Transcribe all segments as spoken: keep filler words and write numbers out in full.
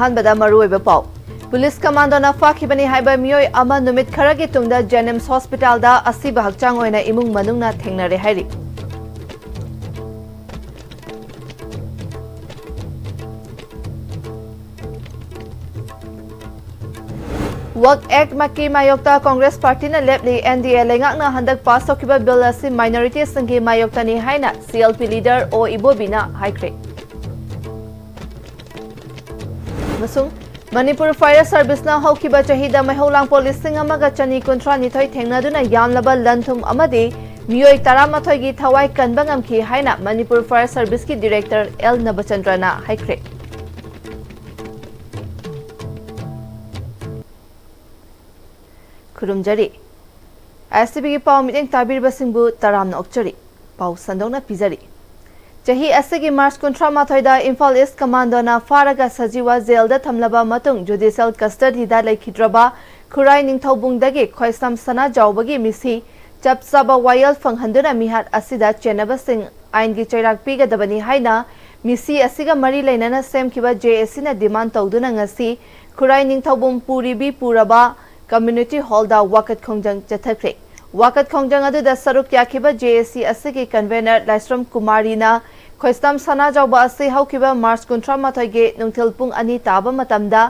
ꯑꯍꯥꯟꯕꯗ ꯃꯔꯨꯑꯣꯏꯕ ꯄꯥꯎ꯫ ꯄꯨꯂꯤꯁ ꯀꯃꯥꯟꯗꯣꯅ ꯐꯥꯈꯤꯕꯅꯤ ꯍꯥꯏꯕ ꯃꯤꯑꯣꯏ ꯑꯃ ꯅꯨꯃꯤꯠ ꯈꯔꯒꯤ ꯇꯨꯡꯗ ꯖꯦꯅꯤꯝꯁ ꯍꯣꯁꯄꯤꯇꯥꯜꯗ ꯑꯁꯤꯕ ꯍꯛꯆꯥꯡ ꯑꯣꯏꯅ ꯏꯃꯨꯡ ꯃꯅꯨꯡꯅ ꯊꯦꯡꯅꯔꯦ ꯍꯥꯏꯔꯤ꯫ ꯋꯛꯐ ꯑꯦꯛꯇꯃꯛꯀꯤ ꯃꯥꯌꯣꯛꯇ ꯀꯣꯡꯒ꯭ꯔꯦꯁ ꯄꯥꯔꯇꯤꯅ ꯂꯦꯞꯂꯤ꯫ ꯑꯦꯟ ꯗꯤ ꯑꯦ ꯂꯩꯉꯥꯛꯅ ꯍꯟꯗꯛ ꯄꯥꯁ ꯇꯧꯈꯤꯕ ꯕꯤꯜ ꯑꯁꯤ ꯃꯥꯏꯅꯣꯔꯤꯇꯤꯁꯤꯡꯒꯤ ꯃꯥꯌꯣꯛꯇꯅꯤ ꯍꯥꯏꯅ ꯁꯤ ꯑꯦꯜ ꯄꯤ ꯂꯤꯗꯔ ꯑꯣ ꯏꯕꯣꯕꯤꯅ ꯍꯥꯏꯈ꯭ꯔꯦ꯫ ꯑꯃꯁꯨꯡ ꯃꯅꯤꯄꯨꯔ ꯐꯥꯌꯔ ꯁꯔꯚꯤꯁꯅ ꯍꯧꯈꯤꯕ ꯆꯍꯤꯗ ꯃꯩꯍꯧ ꯂꯥꯡꯄꯣꯛ ꯂꯤꯁꯤꯡ ꯑꯃꯒ ꯆꯅꯤ ꯀꯨꯟꯊ꯭ꯔꯥ ꯅꯤꯊꯣꯏ ꯊꯦꯡꯅꯗꯨꯅ ꯌꯥꯝꯂꯕ ꯂꯟ ꯊꯨꯝ ꯑꯃꯗꯤ ꯃꯤꯑꯣꯏ ꯇꯔꯥꯃꯥꯊꯣꯏꯒꯤ ꯊꯋꯥꯏ ꯀꯟꯕ ꯉꯝꯈꯤ ꯍꯥꯏꯅ ꯃꯅꯤꯄꯨꯔ ꯐꯥꯌꯔ ꯁꯔꯚꯤꯁꯀꯤ ꯗꯤꯔꯦꯛꯇꯔ ꯑꯦꯜ ꯅꯕꯆꯟꯗ꯭ꯔꯅ ꯍꯥꯏꯈ꯭ꯔꯦ꯫ ꯈꯨꯔꯨꯝꯖꯔꯤ꯫ ꯑꯥꯏ ꯑꯦꯁ ꯇꯤ ꯚꯤꯒꯤ ꯄꯥꯎ ꯃꯤꯠꯌꯦꯡ ꯇꯥꯕꯤꯔꯤꯕꯁꯤꯡꯕꯨ ꯇꯔꯥꯝꯅ ꯑꯣꯛꯆꯔꯤ꯫ ꯄꯥꯎ ꯁꯟꯗꯣꯛꯅ ꯄꯤꯖꯔꯤ꯫ ꯆꯍꯤ ꯑꯁꯤꯒꯤ ꯃꯥꯔꯆ ꯀꯨꯟꯊ꯭ꯔꯥ ꯃꯥꯊꯣꯏꯗ ꯏꯝꯐꯥꯜ ꯏꯁ ꯀꯃꯥꯟꯗꯣꯅ ꯐꯥꯔꯒ ꯁꯖꯤꯋꯥ ꯖꯦꯜꯗ ꯊꯝꯂꯕ ꯃꯇꯨꯡ ꯖꯨꯗꯤꯁꯤꯌꯦꯜ ꯀꯁꯇꯗꯤꯗ ꯂꯩꯈꯤꯗ꯭ꯔꯕ ꯈꯨꯔꯥꯏ ꯅꯤꯡꯊꯧꯕꯨꯡꯗꯒꯤ ꯈꯣꯏꯁꯝ ꯁꯅꯥꯖꯥꯎꯕꯒꯤ ꯃꯤꯁꯤ ꯆꯞ ꯆꯥꯕ ꯋꯥꯌꯦꯜ ꯐꯪꯍꯟꯗꯨꯅ ꯃꯤꯍꯥꯠ ꯑꯁꯤꯗ ꯆꯦꯟꯅꯕꯁꯤꯡ ꯑꯥꯏꯟꯒꯤ ꯆꯩꯔꯥꯛ ꯄꯤꯒꯗꯕꯅꯤ ꯍꯥꯏꯅ ꯃꯤꯁꯤ ꯑꯁꯤꯒ ꯃꯔꯤ ꯂꯩꯅꯅ ꯁꯦꯝꯈꯤꯕ ꯖꯦ ꯑꯦ ꯁꯤꯅ ꯗꯤꯃꯥꯟ ꯇꯧꯗꯨꯅ ꯉꯁꯤ ꯈꯨꯔꯥꯏ ꯅꯤꯡꯊꯧꯕꯨꯡ ꯄꯨꯔꯤꯕꯤ ꯄꯨꯔꯕ ꯀꯝꯃ꯭ꯌꯨꯅꯤꯇꯤ ꯍꯣꯜꯗ ꯋꯥꯀꯠ ꯈꯣꯡꯖꯪ ꯆꯠꯊꯈ꯭ꯔꯦ꯫ ꯋꯥꯀꯠ ꯈꯣꯡꯖꯪ ꯑꯗꯨꯗ ꯁꯔꯨꯛ ꯌꯥꯈꯤꯕ ꯖꯦ ꯑꯦ ꯁꯤ ꯑꯁꯤꯒꯤ ꯀꯟꯚꯦꯅꯔ ꯂꯥꯏꯁ꯭ꯔꯝ ꯀꯨꯃꯥꯔꯤꯅ ꯈꯣꯏꯁꯝ ꯁꯅꯥꯖꯥꯎꯕ ꯑꯁꯤ ꯍꯧꯈꯤꯕ ꯃꯥꯔꯆ ꯀꯨꯟꯊ꯭ꯔꯥ ꯃꯥꯊꯣꯏꯒꯤ ꯅꯨꯡꯊꯤꯜ ꯄꯨꯡ ꯑꯅꯤ ꯇꯥꯕ ꯃꯇꯝꯗ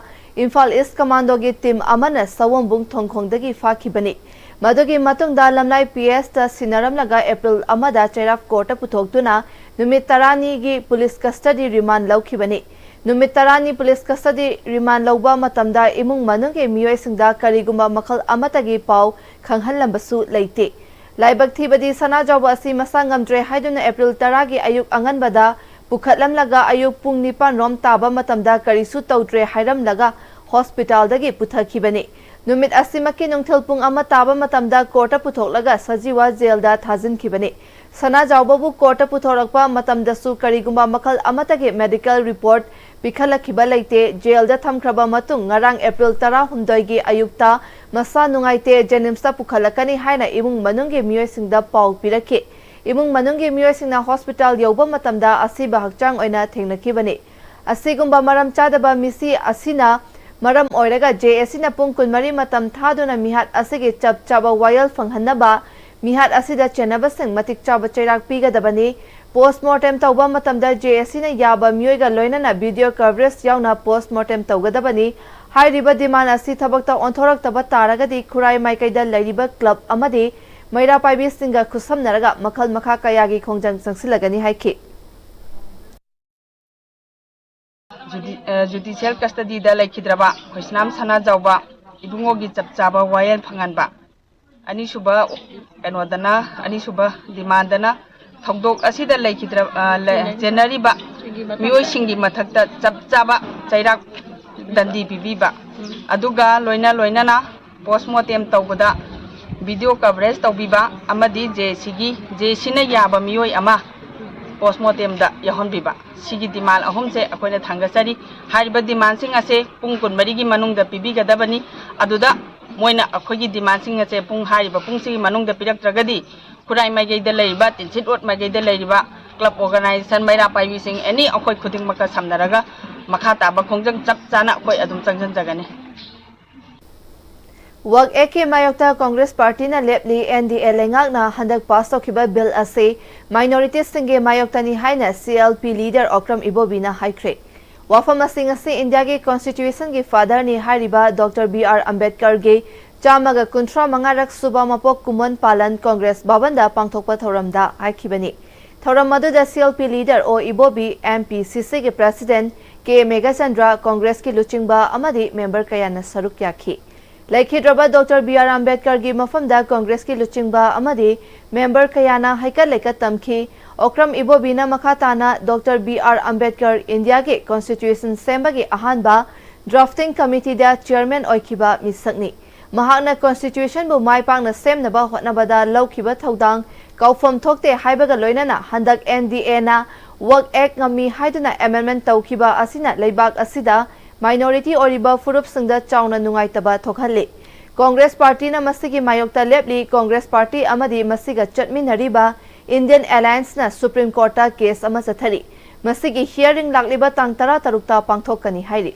ꯏꯝꯐꯥꯜ ꯏꯁ ꯀꯃꯥꯟꯗꯣꯒꯤ ꯇꯤꯝ ꯑꯃꯅ ꯁꯑꯣꯝꯕꯨꯡ ꯊꯣꯡꯈꯣꯡꯗꯒꯤ ꯐꯥꯈꯤꯕꯅꯤ꯫ ꯃꯗꯨꯒꯤ ꯃꯇꯨꯡꯗ ꯂꯝꯂꯥꯏ ꯄꯤ ꯑꯦꯁꯇ ꯁꯤꯟꯅꯔꯝꯂꯒ ꯑꯦꯄ꯭ꯔꯤꯜ ꯑꯃꯗ ꯆꯩꯔꯥꯛ ꯀꯣꯔꯠꯇ ꯄꯨꯊꯣꯛꯇꯨꯅ ꯅꯨꯃꯤꯠ ꯇꯔꯥꯅꯤꯒꯤ ꯄꯨꯂꯤꯁ ꯀꯁꯇꯗꯤ ꯔꯤꯃꯥꯟ ꯂꯧꯈꯤꯕꯅꯤ꯫ ꯅꯨꯃꯤꯠ ꯇꯔꯥꯅꯤ ꯄꯨꯂꯤꯁ ꯀꯁꯇꯗꯤ ꯔꯤꯃꯥꯟ ꯂꯧꯕ ꯃꯇꯝꯗ ꯏꯃꯨꯡ ꯃꯅꯨꯡꯒꯤ ꯃꯤꯑꯣꯏꯁꯤꯡꯗ ꯀꯔꯤꯒꯨꯝꯕ ꯃꯈꯜ ꯑꯃꯠꯇꯒꯤ ꯄꯥꯎ ꯈꯪꯍꯜꯂꯝꯕꯁꯨ ꯂꯩꯇꯦ꯫ ꯂꯥꯏꯕꯛ ꯊꯤꯕꯗꯤ ꯁꯅꯥꯖꯥꯎꯕ ꯑꯁꯤ ꯃꯁꯥ ꯉꯝꯗ꯭ꯔꯦ ꯍꯥꯏꯗꯨꯅ ꯑꯦꯄ꯭ꯔꯤꯜ ꯇꯔꯥꯒꯤ ꯑꯌꯨꯛ ꯑꯉꯟꯕꯗ ꯄꯨꯈꯠꯂꯝꯂꯒ ꯑꯌꯨꯛ ꯄꯨꯡ ꯅꯤꯄꯥꯟ ꯔꯣꯝ ꯇꯥꯕ ꯃꯇꯝꯗ ꯀꯔꯤꯁꯨ ꯇꯧꯗ꯭ꯔꯦ ꯍꯥꯏꯔꯝꯂꯒ ꯍꯣꯁꯄꯤꯇꯥꯜꯗꯒꯤ ꯄꯨꯊꯈꯤꯕꯅꯤ꯫ ꯅꯨꯃꯤꯠ ꯑꯁꯤꯃꯛꯀꯤ ꯅꯨꯡꯊꯤꯜ ꯄꯨꯡ ꯑꯃ ꯇꯥꯕ ꯃꯇꯝꯗ ꯀꯣꯔꯠꯇ ꯄꯨꯊꯣꯛꯂꯒ ꯁꯖꯤꯋꯥ ꯖꯦꯜꯗ ꯊꯥꯖꯤꯟꯈꯤꯕꯅꯤ꯫ ꯁꯅꯥꯖꯥꯎꯕꯕꯨ ꯀꯣꯔꯠꯇ ꯄꯨꯊꯣꯔꯛꯄ ꯃꯇꯝꯗꯁꯨ ꯀꯔꯤꯒꯨꯝꯕ ꯃꯈꯜ ꯑꯃꯠꯇꯒꯤ ꯃꯦꯗꯤꯀꯦꯜ ꯔꯤꯄꯣꯔꯠ ꯄꯤꯈꯠꯂꯛꯈꯤꯕ ꯂꯩꯇꯦ꯫ ꯖꯦꯜꯗ ꯊꯝꯈ꯭ꯔꯕ ꯃꯇꯨꯡ ꯉꯔꯥꯡ ꯑꯦꯄ꯭ꯔꯤꯜ ꯇꯔꯥꯍꯨꯝꯗꯣꯏꯒꯤ ꯑꯌꯨꯛꯇ ꯃꯁꯥ ꯅꯨꯡꯉꯥꯏꯇꯦ, ꯖꯦꯅꯤꯝꯁꯇ ꯄꯨꯈꯠꯂꯛꯀꯅꯤ ꯍꯥꯏꯅ ꯏꯃꯨꯡ ꯃꯅꯨꯡꯒꯤ ꯃꯤꯑꯣꯏꯁꯤꯡꯗ ꯄꯥꯎ ꯄꯤꯔꯛꯈꯤ꯫ ꯏꯃꯨꯡ ꯃꯅꯨꯡꯒꯤ ꯃꯤꯑꯣꯏꯁꯤꯡꯅ ꯍꯣꯁꯄꯤꯇꯥꯜ ꯌꯧꯕ ꯃꯇꯝꯗ ꯑꯁꯤꯕ ꯍꯛꯆꯥꯡ ꯑꯣꯏꯅ ꯊꯦꯡꯅꯈꯤꯕꯅꯤ꯫ ꯑꯁꯤꯒꯨꯝꯕ ꯃꯔꯝ ꯆꯥꯗꯕ ꯃꯤꯁꯤ ꯑꯁꯤꯅ ꯃꯔꯝ ꯑꯣꯏꯔꯒ ꯖꯦ ꯑꯦ ꯁꯤꯅ ꯄꯨꯡ ꯀꯨꯟꯃꯔꯤ ꯃꯇꯝ ꯊꯥꯗꯨꯅ ꯃꯤꯍꯥꯠ ꯑꯁꯤꯒꯤ ꯆꯞ ꯆꯥꯕ ꯋꯥꯌꯦꯜ ꯐꯪꯍꯟꯅꯕ ꯃꯤꯍꯥꯠ ꯑꯁꯤꯗ ꯆꯦꯟꯅꯕꯁꯤꯡ ꯃꯇꯤꯛ ꯆꯥꯕ ꯆꯩꯔꯥꯛ ꯄꯤꯒꯗꯕꯅꯤ꯫ Post mortem ꯇꯧꯕ ꯃꯇꯝꯗ ꯖꯦ ꯑꯦ ꯁꯤꯅ ꯌꯥꯕ ꯃꯤꯑꯣꯏꯒ ꯂꯣꯏꯅꯅ video coverage ꯌꯥꯎꯅ post mortem ꯇꯧꯒꯗꯕꯅꯤ꯫ ꯍꯥꯏꯔꯤꯕ demand ꯑꯁꯤ ꯊꯕꯛꯇ ꯑꯣꯟꯊꯣꯔꯛꯇꯕ ꯇꯥꯔꯒꯗꯤ ꯈꯨꯔꯥꯏ ꯃꯥꯏꯀꯩꯗ ꯂꯩꯔꯤꯕ club ꯑꯃꯗꯤ ꯃꯩꯔꯥ ꯄꯥꯏꯕꯤꯁꯤꯡꯒ ꯈꯨꯠꯁꯝꯅꯔꯒ ꯃꯈꯜ ꯃꯈꯥ ꯀꯌꯥꯒꯤ ꯈꯣꯡꯖꯪ ꯆꯪꯁꯤꯜꯂꯒꯅꯤ ꯍꯥꯏꯈꯤ꯫ ꯖꯨꯗꯤ-, ꯑ, judicial custody ꯗ ꯂꯩꯈꯤꯗ꯭ꯔꯕ ꯈꯣꯏꯁꯅꯥꯝ ꯁꯅꯥꯖꯥꯎꯕ ꯏꯕꯨꯡꯉꯣꯒꯤ ꯆꯞ ꯆꯥꯕ ꯋꯥꯌꯦꯜ ꯐꯪꯍꯟꯕ꯫ ꯑꯅꯤꯁꯨꯕ ꯀꯩꯅꯣꯗꯅ, ꯑꯅꯤꯁꯨꯕ demand ꯗꯅ ꯊꯧꯗꯣꯛ ꯑꯁꯤꯗ ꯂꯩꯈꯤꯗ꯭ꯔ-, ꯑ, ꯂꯩ-, ꯆꯦꯟꯅꯔꯤꯕ ꯃꯤꯑꯣꯏꯁꯤꯡꯒꯤ ꯃꯊꯛꯇ ꯆꯞ ꯆꯥꯕ ꯆꯩꯔꯥꯛ ꯗꯟꯗꯤ ꯄꯤꯕꯤꯕ, ꯑꯗꯨꯒ ꯂꯣꯏꯅ ꯂꯣꯏꯅꯅ post mortem ꯇꯧꯕꯗ video coverage ꯇꯧꯕꯤꯕ ꯑꯃꯗꯤ ꯖꯦ ꯁꯤꯒꯤ, ꯖꯦ ꯁꯤꯅ ꯌꯥꯕ ꯃꯤꯑꯣꯏ ꯑꯃ post mortem ꯗ ꯌꯥꯎꯍꯟꯕꯤꯕ꯫ ꯁꯤꯒꯤ demand ꯑꯍꯨꯝꯁꯦ ꯑꯩꯈꯣꯏꯅ ꯊꯥꯡꯒꯠꯆꯔꯤ꯫ ꯍꯥꯏꯔꯤꯕ demand ꯁꯤꯡ ꯑꯁꯦ ꯄꯨꯡ ꯀꯨꯟꯃꯔꯤꯒꯤ ꯃꯅꯨꯡꯗ ꯄꯤꯕꯤꯒꯗꯕꯅꯤ꯫ ꯑꯗꯨꯗ ꯃꯣꯏꯅ ꯑꯩꯈꯣꯏꯒꯤ demand ꯁꯤꯡ ꯑꯁꯦ ꯄꯨꯡ, ꯍꯥꯏꯔꯤꯕ ꯄꯨꯡꯁꯤꯒꯤ ꯃꯅꯨꯡꯗ ꯄꯤꯔꯛꯇ꯭ꯔꯒꯗꯤ ꯈꯨꯔꯥꯏ ꯃꯥꯏꯀꯩꯗ ꯂꯩꯔꯤꯕ, ꯇꯤꯟꯁꯤꯠ ꯔꯣꯗ ꯃꯥꯏꯀꯩꯗ ꯂꯩꯔꯤꯕ club organization, ꯃꯩꯔꯥ ꯄꯥꯏꯕꯤꯁꯤꯡ, any, ꯑꯩꯈꯣꯏ ꯈꯨꯗꯤꯡꯃꯛꯀ ꯁꯝꯅꯔꯒ ꯃꯈꯥ ꯇꯥꯕ ꯈꯣꯡꯖꯪ ꯆꯞ ꯆꯥꯅ ꯑꯩꯈꯣꯏ ꯑꯗꯨꯝ ꯆꯪꯁꯤꯟꯖꯒꯅꯤ꯫ Work Act ꯀꯤ ꯃꯥꯌꯣꯛꯇ Congress party ꯅ ꯂꯦꯞꯂꯤ꯫ N D A ꯂꯩꯉꯥꯛꯅ ꯍꯟꯗꯛ pass ꯇꯧꯈꯤꯕ bill ꯑꯁꯤ minority ꯁꯤꯡꯒꯤ ꯃꯥꯌꯣꯛꯇꯅꯤ ꯍꯥꯏꯅ C L P leader Okram ꯏꯕꯣꯕꯤꯅ ꯍꯥꯏꯈ꯭ꯔꯦ꯫ ꯋꯥꯐꯝ ꯑꯁꯤ ꯉꯁꯤ ꯏꯟꯗꯤꯌꯥꯒꯤ constitution ꯒꯤ father ꯅꯤ ꯍꯥꯏꯔꯤꯕ Doctor B R ꯑꯝꯕꯦꯗꯀꯔꯒꯤ ꯆꯥꯝꯃꯒ ꯀꯨꯟꯊ꯭ꯔꯥ ꯃꯉꯥꯔꯛ ꯁꯨꯕ ꯃꯄꯣꯛ ꯀꯨꯝꯑꯣꯟ ꯄꯥꯂꯟ Congress ꯚꯕꯟꯗ ꯄꯥꯡꯊꯣꯛꯄ ꯊꯧꯔꯝꯗ ꯍꯥꯏꯈꯤꯕꯅꯤ꯫ ꯊꯧꯔꯝ ꯑꯗꯨꯗ C L P leader ꯑꯣ ꯏꯕꯣꯕꯤ, M P C C ꯒꯤ president ꯀꯦ ꯃꯦꯘꯆꯟꯗ꯭ꯔ, Congress ꯀꯤ ꯂꯨꯆꯤꯡꯕ ꯑꯃꯗꯤ member ꯀꯌꯥꯅ ꯁꯔꯨꯛ ꯌꯥꯈꯤ꯫ ꯂꯩꯈꯤꯗ꯭ꯔꯕ Doctor B R ꯑꯝꯕꯦꯗꯀꯔꯒꯤ ꯃꯐꯝꯗ Congress ꯀꯤ ꯂꯨꯆꯤꯡꯕ ꯑꯃꯗꯤ member ꯀꯌꯥꯅ ꯍꯩꯀꯠ ꯂꯩꯀꯠ ꯇꯝꯈꯤ꯫ ꯑꯣꯀ꯭ꯔꯝ ꯏꯕꯣꯕꯤꯅ ꯃꯈꯥ ꯇꯥꯅ Doctor B R ꯑꯝꯕꯦꯗꯀꯔ ꯏꯟꯗꯤꯌꯥꯒꯤ constitution ꯁꯦꯝꯕꯒꯤ ꯑꯍꯥꯟꯕ drafting committee ꯗ chairman ꯑꯣꯏꯈꯤꯕ ꯃꯤꯁꯛꯅꯤ꯫ ꯃꯍꯥꯛꯅ constitution ꯕꯨ ꯃꯥꯏ ꯄꯥꯛꯅ ꯁꯦꯝꯅꯕ ꯍꯣꯠꯅꯕꯗ ꯂꯧꯈꯤꯕ ꯊꯧꯗꯥꯡ ꯀꯥꯎꯐꯝ ꯊꯣꯛꯇꯦ ꯍꯥꯏꯕꯒ ꯂꯣꯏꯅꯅ ꯍꯟꯗꯛ N D A ꯅ Work Act ꯉꯝꯃꯤ ꯍꯥꯏꯗꯨꯅ amendment ꯇꯧꯈꯤꯕ ꯑꯁꯤꯅ ꯂꯩꯕꯥꯛ ꯑꯁꯤꯗ minority ꯑꯣꯏꯔꯤꯕ ꯐꯨꯔꯨꯞꯁꯤꯡꯗ ꯆꯥꯎꯅ ꯅꯨꯡꯉꯥꯏꯇꯕ ꯊꯣꯛꯍꯜꯂꯤ꯫ Congress party ꯅ ꯃꯁꯤꯒꯤ ꯃꯥꯌꯣꯛꯇ ꯂꯦꯞꯂꯤ꯫ Congress party ꯑꯃꯗꯤ ꯃꯁꯤꯒ ꯆꯠꯃꯤꯟꯅꯔꯤꯕ Indian Alliance ꯅ Supreme Court ꯇ case ꯑꯃ ꯆꯠꯊꯔꯤ꯫ ꯃꯁꯤꯒꯤ hearing ꯂꯥꯛꯂꯤꯕ ꯇꯥꯡ ꯇꯔꯥ ꯇꯔꯨꯛꯇ ꯄꯥꯡꯊꯣꯛꯀꯅꯤ ꯍꯥꯏꯔꯤ꯫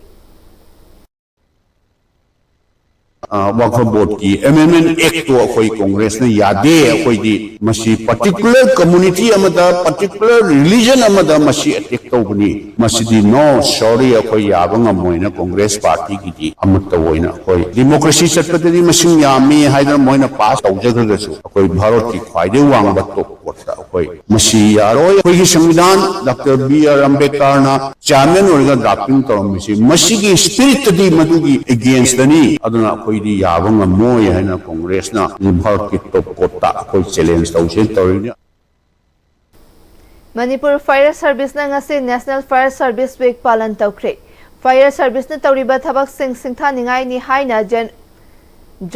ꯑ, ꯋꯥꯈꯜ ꯕꯣꯔꯗꯀꯤ ꯑꯦꯃꯦꯟꯗꯃꯦꯟ ꯑꯦꯛꯇꯣ ꯑꯩꯈꯣꯏ ꯀꯣꯡꯒ꯭ꯔꯦꯁꯅ ꯌꯥꯗꯦ, ꯑꯩꯈꯣꯏꯗꯤ ꯃꯁꯤ ꯄꯥꯔꯇꯤꯀꯨꯂꯔ ꯀꯝꯃꯨꯅꯤꯇꯤ ꯑꯃꯗ, ꯄꯥꯔꯇꯤꯀꯨꯂꯔ ꯔꯤꯂꯤꯖꯟ ꯑꯃꯗ ꯃꯁꯤ ꯑꯦꯇꯦꯛ ꯇꯧꯕꯅꯤ, ꯃꯁꯤꯗꯤ no, sorry, ꯑꯩꯈꯣꯏ ꯌꯥꯕ ꯉꯝꯃꯣꯏꯅ ꯀꯣꯡꯒ꯭ꯔꯦꯁ ꯄꯥꯔꯇꯤꯒꯤꯗꯤ ꯑꯃꯠꯇ ꯑꯣꯏꯅ ꯑꯩꯈꯣꯏ ꯗꯤꯃꯣꯀ꯭ꯔꯦꯁꯤ ꯆꯠꯄꯗꯗꯤ ꯃꯁꯤꯡ ꯌꯥꯝꯃꯤ ꯍꯥꯏꯗꯅ ꯃꯣꯏꯅ ꯄꯥꯁ ꯇꯧꯖꯈ꯭ꯔꯒꯁꯨ ꯑꯩꯈꯣꯏ ꯚꯥꯔꯠꯀꯤ ꯈ꯭ꯋꯥꯏꯗꯒꯤ ꯋꯥꯡꯕ ꯇꯣꯞ ꯀꯣꯔꯠꯇ ꯑꯩꯈꯣꯏ ꯃꯁꯤ ꯌꯥꯔꯣꯏ꯫ ꯑꯩꯈꯣꯏꯒꯤ ꯁꯪꯕꯤꯙꯥꯟ ꯗꯥꯛꯇꯔ ꯕꯤ ꯑꯥꯔ ꯑꯝꯕꯦꯗꯀꯔꯅ ꯆꯤꯌꯥꯔꯃꯦꯟ ꯑꯣꯏꯔꯒ ꯗ꯭ꯔꯥꯐꯇꯤꯡ ꯇꯧꯔꯝꯃꯤꯁꯤ ꯃꯁꯤꯒꯤ ꯁ꯭ꯄꯤꯔꯤꯠꯇꯗꯤ ꯃꯗꯨꯒꯤ ꯑꯦꯒꯦꯟꯁꯇꯅꯤ, ꯑꯗꯨꯅ ꯑꯩꯈꯣꯏꯗꯤ ꯌꯥꯕ ꯉꯝꯃꯣꯏ ꯍꯥꯏꯅ ꯀꯣꯡꯒ꯭ꯔꯦꯁꯅ ꯚꯥꯔꯠꯀꯤ ꯇꯣꯞ ꯀꯣꯔꯠꯇ ꯑꯩꯈꯣꯏ ꯆꯦꯂꯦꯟꯖ ꯇꯧꯁꯦꯅ ꯇꯧꯔꯤꯅꯤ꯫ ꯃꯅꯤꯄꯨꯔ ꯐꯥꯌꯔ ꯁꯔꯚꯤꯁꯅ ꯉꯁꯤ National Fire Service Week ꯄꯥꯂꯟ ꯇꯧꯈ꯭ꯔꯦ꯫ ꯐꯥꯌꯔ ꯁꯔꯚꯤꯁꯅ ꯇꯧꯔꯤꯕ ꯊꯕꯛꯁꯤꯡ ꯁꯤꯡꯊꯥꯅꯤꯡꯉꯥꯏꯅꯤ ꯍꯥꯏꯅ ꯖꯦꯟ-,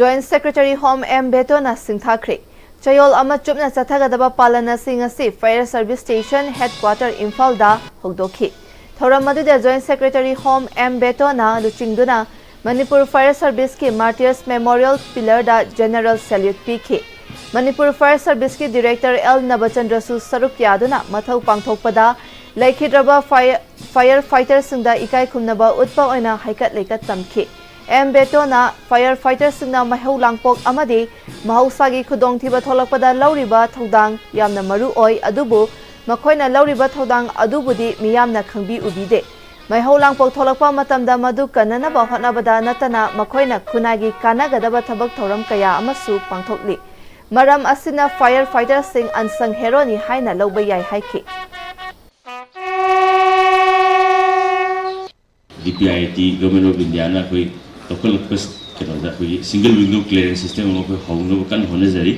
ꯖꯣꯏꯟꯠ ꯁꯦꯀ꯭ꯔꯦꯇꯔꯤ ꯍꯣꯝ ꯑꯦꯝ ꯕꯦꯇꯣꯅ ꯁꯤꯡꯊꯥꯈ꯭ꯔꯦ꯫ ꯆꯌꯣꯜ ꯑꯃ ꯆꯨꯞꯅ ꯆꯠꯊꯒꯗꯕ ꯄꯥꯂꯟ ꯑꯁꯤ ꯉꯁꯤ ꯐꯥꯌꯔ ꯁꯔꯚꯤꯁ ꯁ꯭ꯇꯦꯁꯟ ꯍꯦꯗꯀ꯭ꯋꯥꯇꯔ ꯏꯝꯐꯥꯜꯗ ꯍꯧꯗꯣꯛꯈꯤ꯫ ꯊꯧꯔꯝ ꯑꯗꯨꯗ ꯖꯣꯏꯟꯠ ꯁꯦꯀ꯭ꯔꯦꯇꯔꯤ ꯍꯣꯝ ꯑꯦꯝ ꯕꯦꯇꯣꯅ ꯂꯨꯆꯤꯡꯗꯨꯅ ꯃꯅꯤꯄꯨꯔ ꯐꯥꯌꯔ ꯁꯔꯚꯤꯁꯀꯤ ꯃꯥꯔꯇꯤꯌꯔꯁ ꯃꯦꯃꯣꯔꯤꯌꯦꯜ ꯄꯤꯂꯔꯗ ꯖꯦꯅꯔꯦꯜ ꯁꯦꯂ꯭ꯌꯨꯠ ꯄꯤꯈꯤ꯫ ꯃꯅꯤꯄꯨꯔ ꯐꯥꯌꯔ ꯁꯔꯚꯤꯁꯀꯤ ꯗꯤꯔꯦꯛꯇꯔ ꯑꯦꯜ ꯅꯕꯆꯟꯗ꯭ꯔꯁꯨ ꯁꯔꯨꯛ ꯌꯥꯗꯨꯅ ꯃꯊꯧ ꯄꯥꯡꯊꯣꯛꯄꯗ ꯂꯩꯈꯤꯗ꯭ꯔꯕ ꯐꯥꯌꯔ, ꯐꯥꯌꯔ ꯐꯥꯏꯇꯔꯁꯤꯡꯗ ꯏꯀꯥꯏ ꯈꯨꯝꯅꯕ ꯎꯠꯄ ꯑꯣꯏꯅ ꯍꯩꯀꯠ ꯂꯩꯀꯠ ꯇꯝꯈꯤ꯫ ꯑꯦꯝ ꯕꯦꯇꯣꯅ ꯐꯥꯌꯔ ꯐꯥꯏꯇꯔꯁꯤꯡꯅ ꯃꯩꯍꯧ ꯂꯥꯡꯄꯣꯛ ꯑꯃꯗꯤ ꯃꯍꯧꯁꯥꯒꯤ ꯈꯨꯗꯣꯡꯊꯤꯕ ꯊꯣꯛꯂꯛꯄꯗ ꯂꯧꯔꯤꯕ ꯊꯧꯗꯥꯡ ꯌꯥꯝꯅ ꯃꯔꯨ ꯑꯣꯏ, ꯑꯗꯨꯕꯨ ꯃꯈꯣꯏꯅ ꯂꯧꯔꯤꯕ ꯊꯧꯗꯥꯡ ꯑꯗꯨꯕꯨꯗꯤ ꯃꯤꯌꯥꯝꯅ ꯈꯪꯕꯤ ꯎꯕꯤꯗꯦ꯫ ꯃꯩꯍꯧ ꯂꯥꯡꯄꯣꯛ ꯊꯣꯛꯂꯛꯄ ꯃꯇꯝꯗ ꯃꯗꯨ ꯀꯟꯅꯅꯕ ꯍꯣꯠꯅꯕꯗ ꯅꯠꯇꯅ ꯃꯈꯣꯏꯅ ꯈꯨꯟꯅꯥꯏꯒꯤ ꯀꯥꯟꯅꯒꯗꯕ ꯊꯕꯛ ꯊꯧꯔꯝ ꯀꯌꯥ ꯑꯃꯁꯨ ꯄꯥꯡꯊꯣꯛꯂꯤ꯫ ꯃꯔꯝ ꯑꯁꯤꯅ ꯐꯥꯌꯔ ꯐꯥꯏꯇꯔꯁꯤꯡ ꯑꯟꯁꯪ ꯍꯦꯔꯣꯅꯤ ꯍꯥꯏꯅ ꯂꯧꯕ ꯌꯥꯏ ꯍꯥꯏꯈꯤ꯫ D P I T, Government of India ꯅ ꯑꯩꯈꯣꯏ ꯂꯧꯈꯠꯂꯛꯄ ꯀꯩꯅꯣꯗ ꯑꯩꯈꯣꯏꯒꯤ single window clearance system ꯑꯃ ꯑꯩꯈꯣꯏ ꯍꯧꯅꯕ ꯀꯟꯅ ꯍꯣꯠꯅꯖꯔꯤ꯫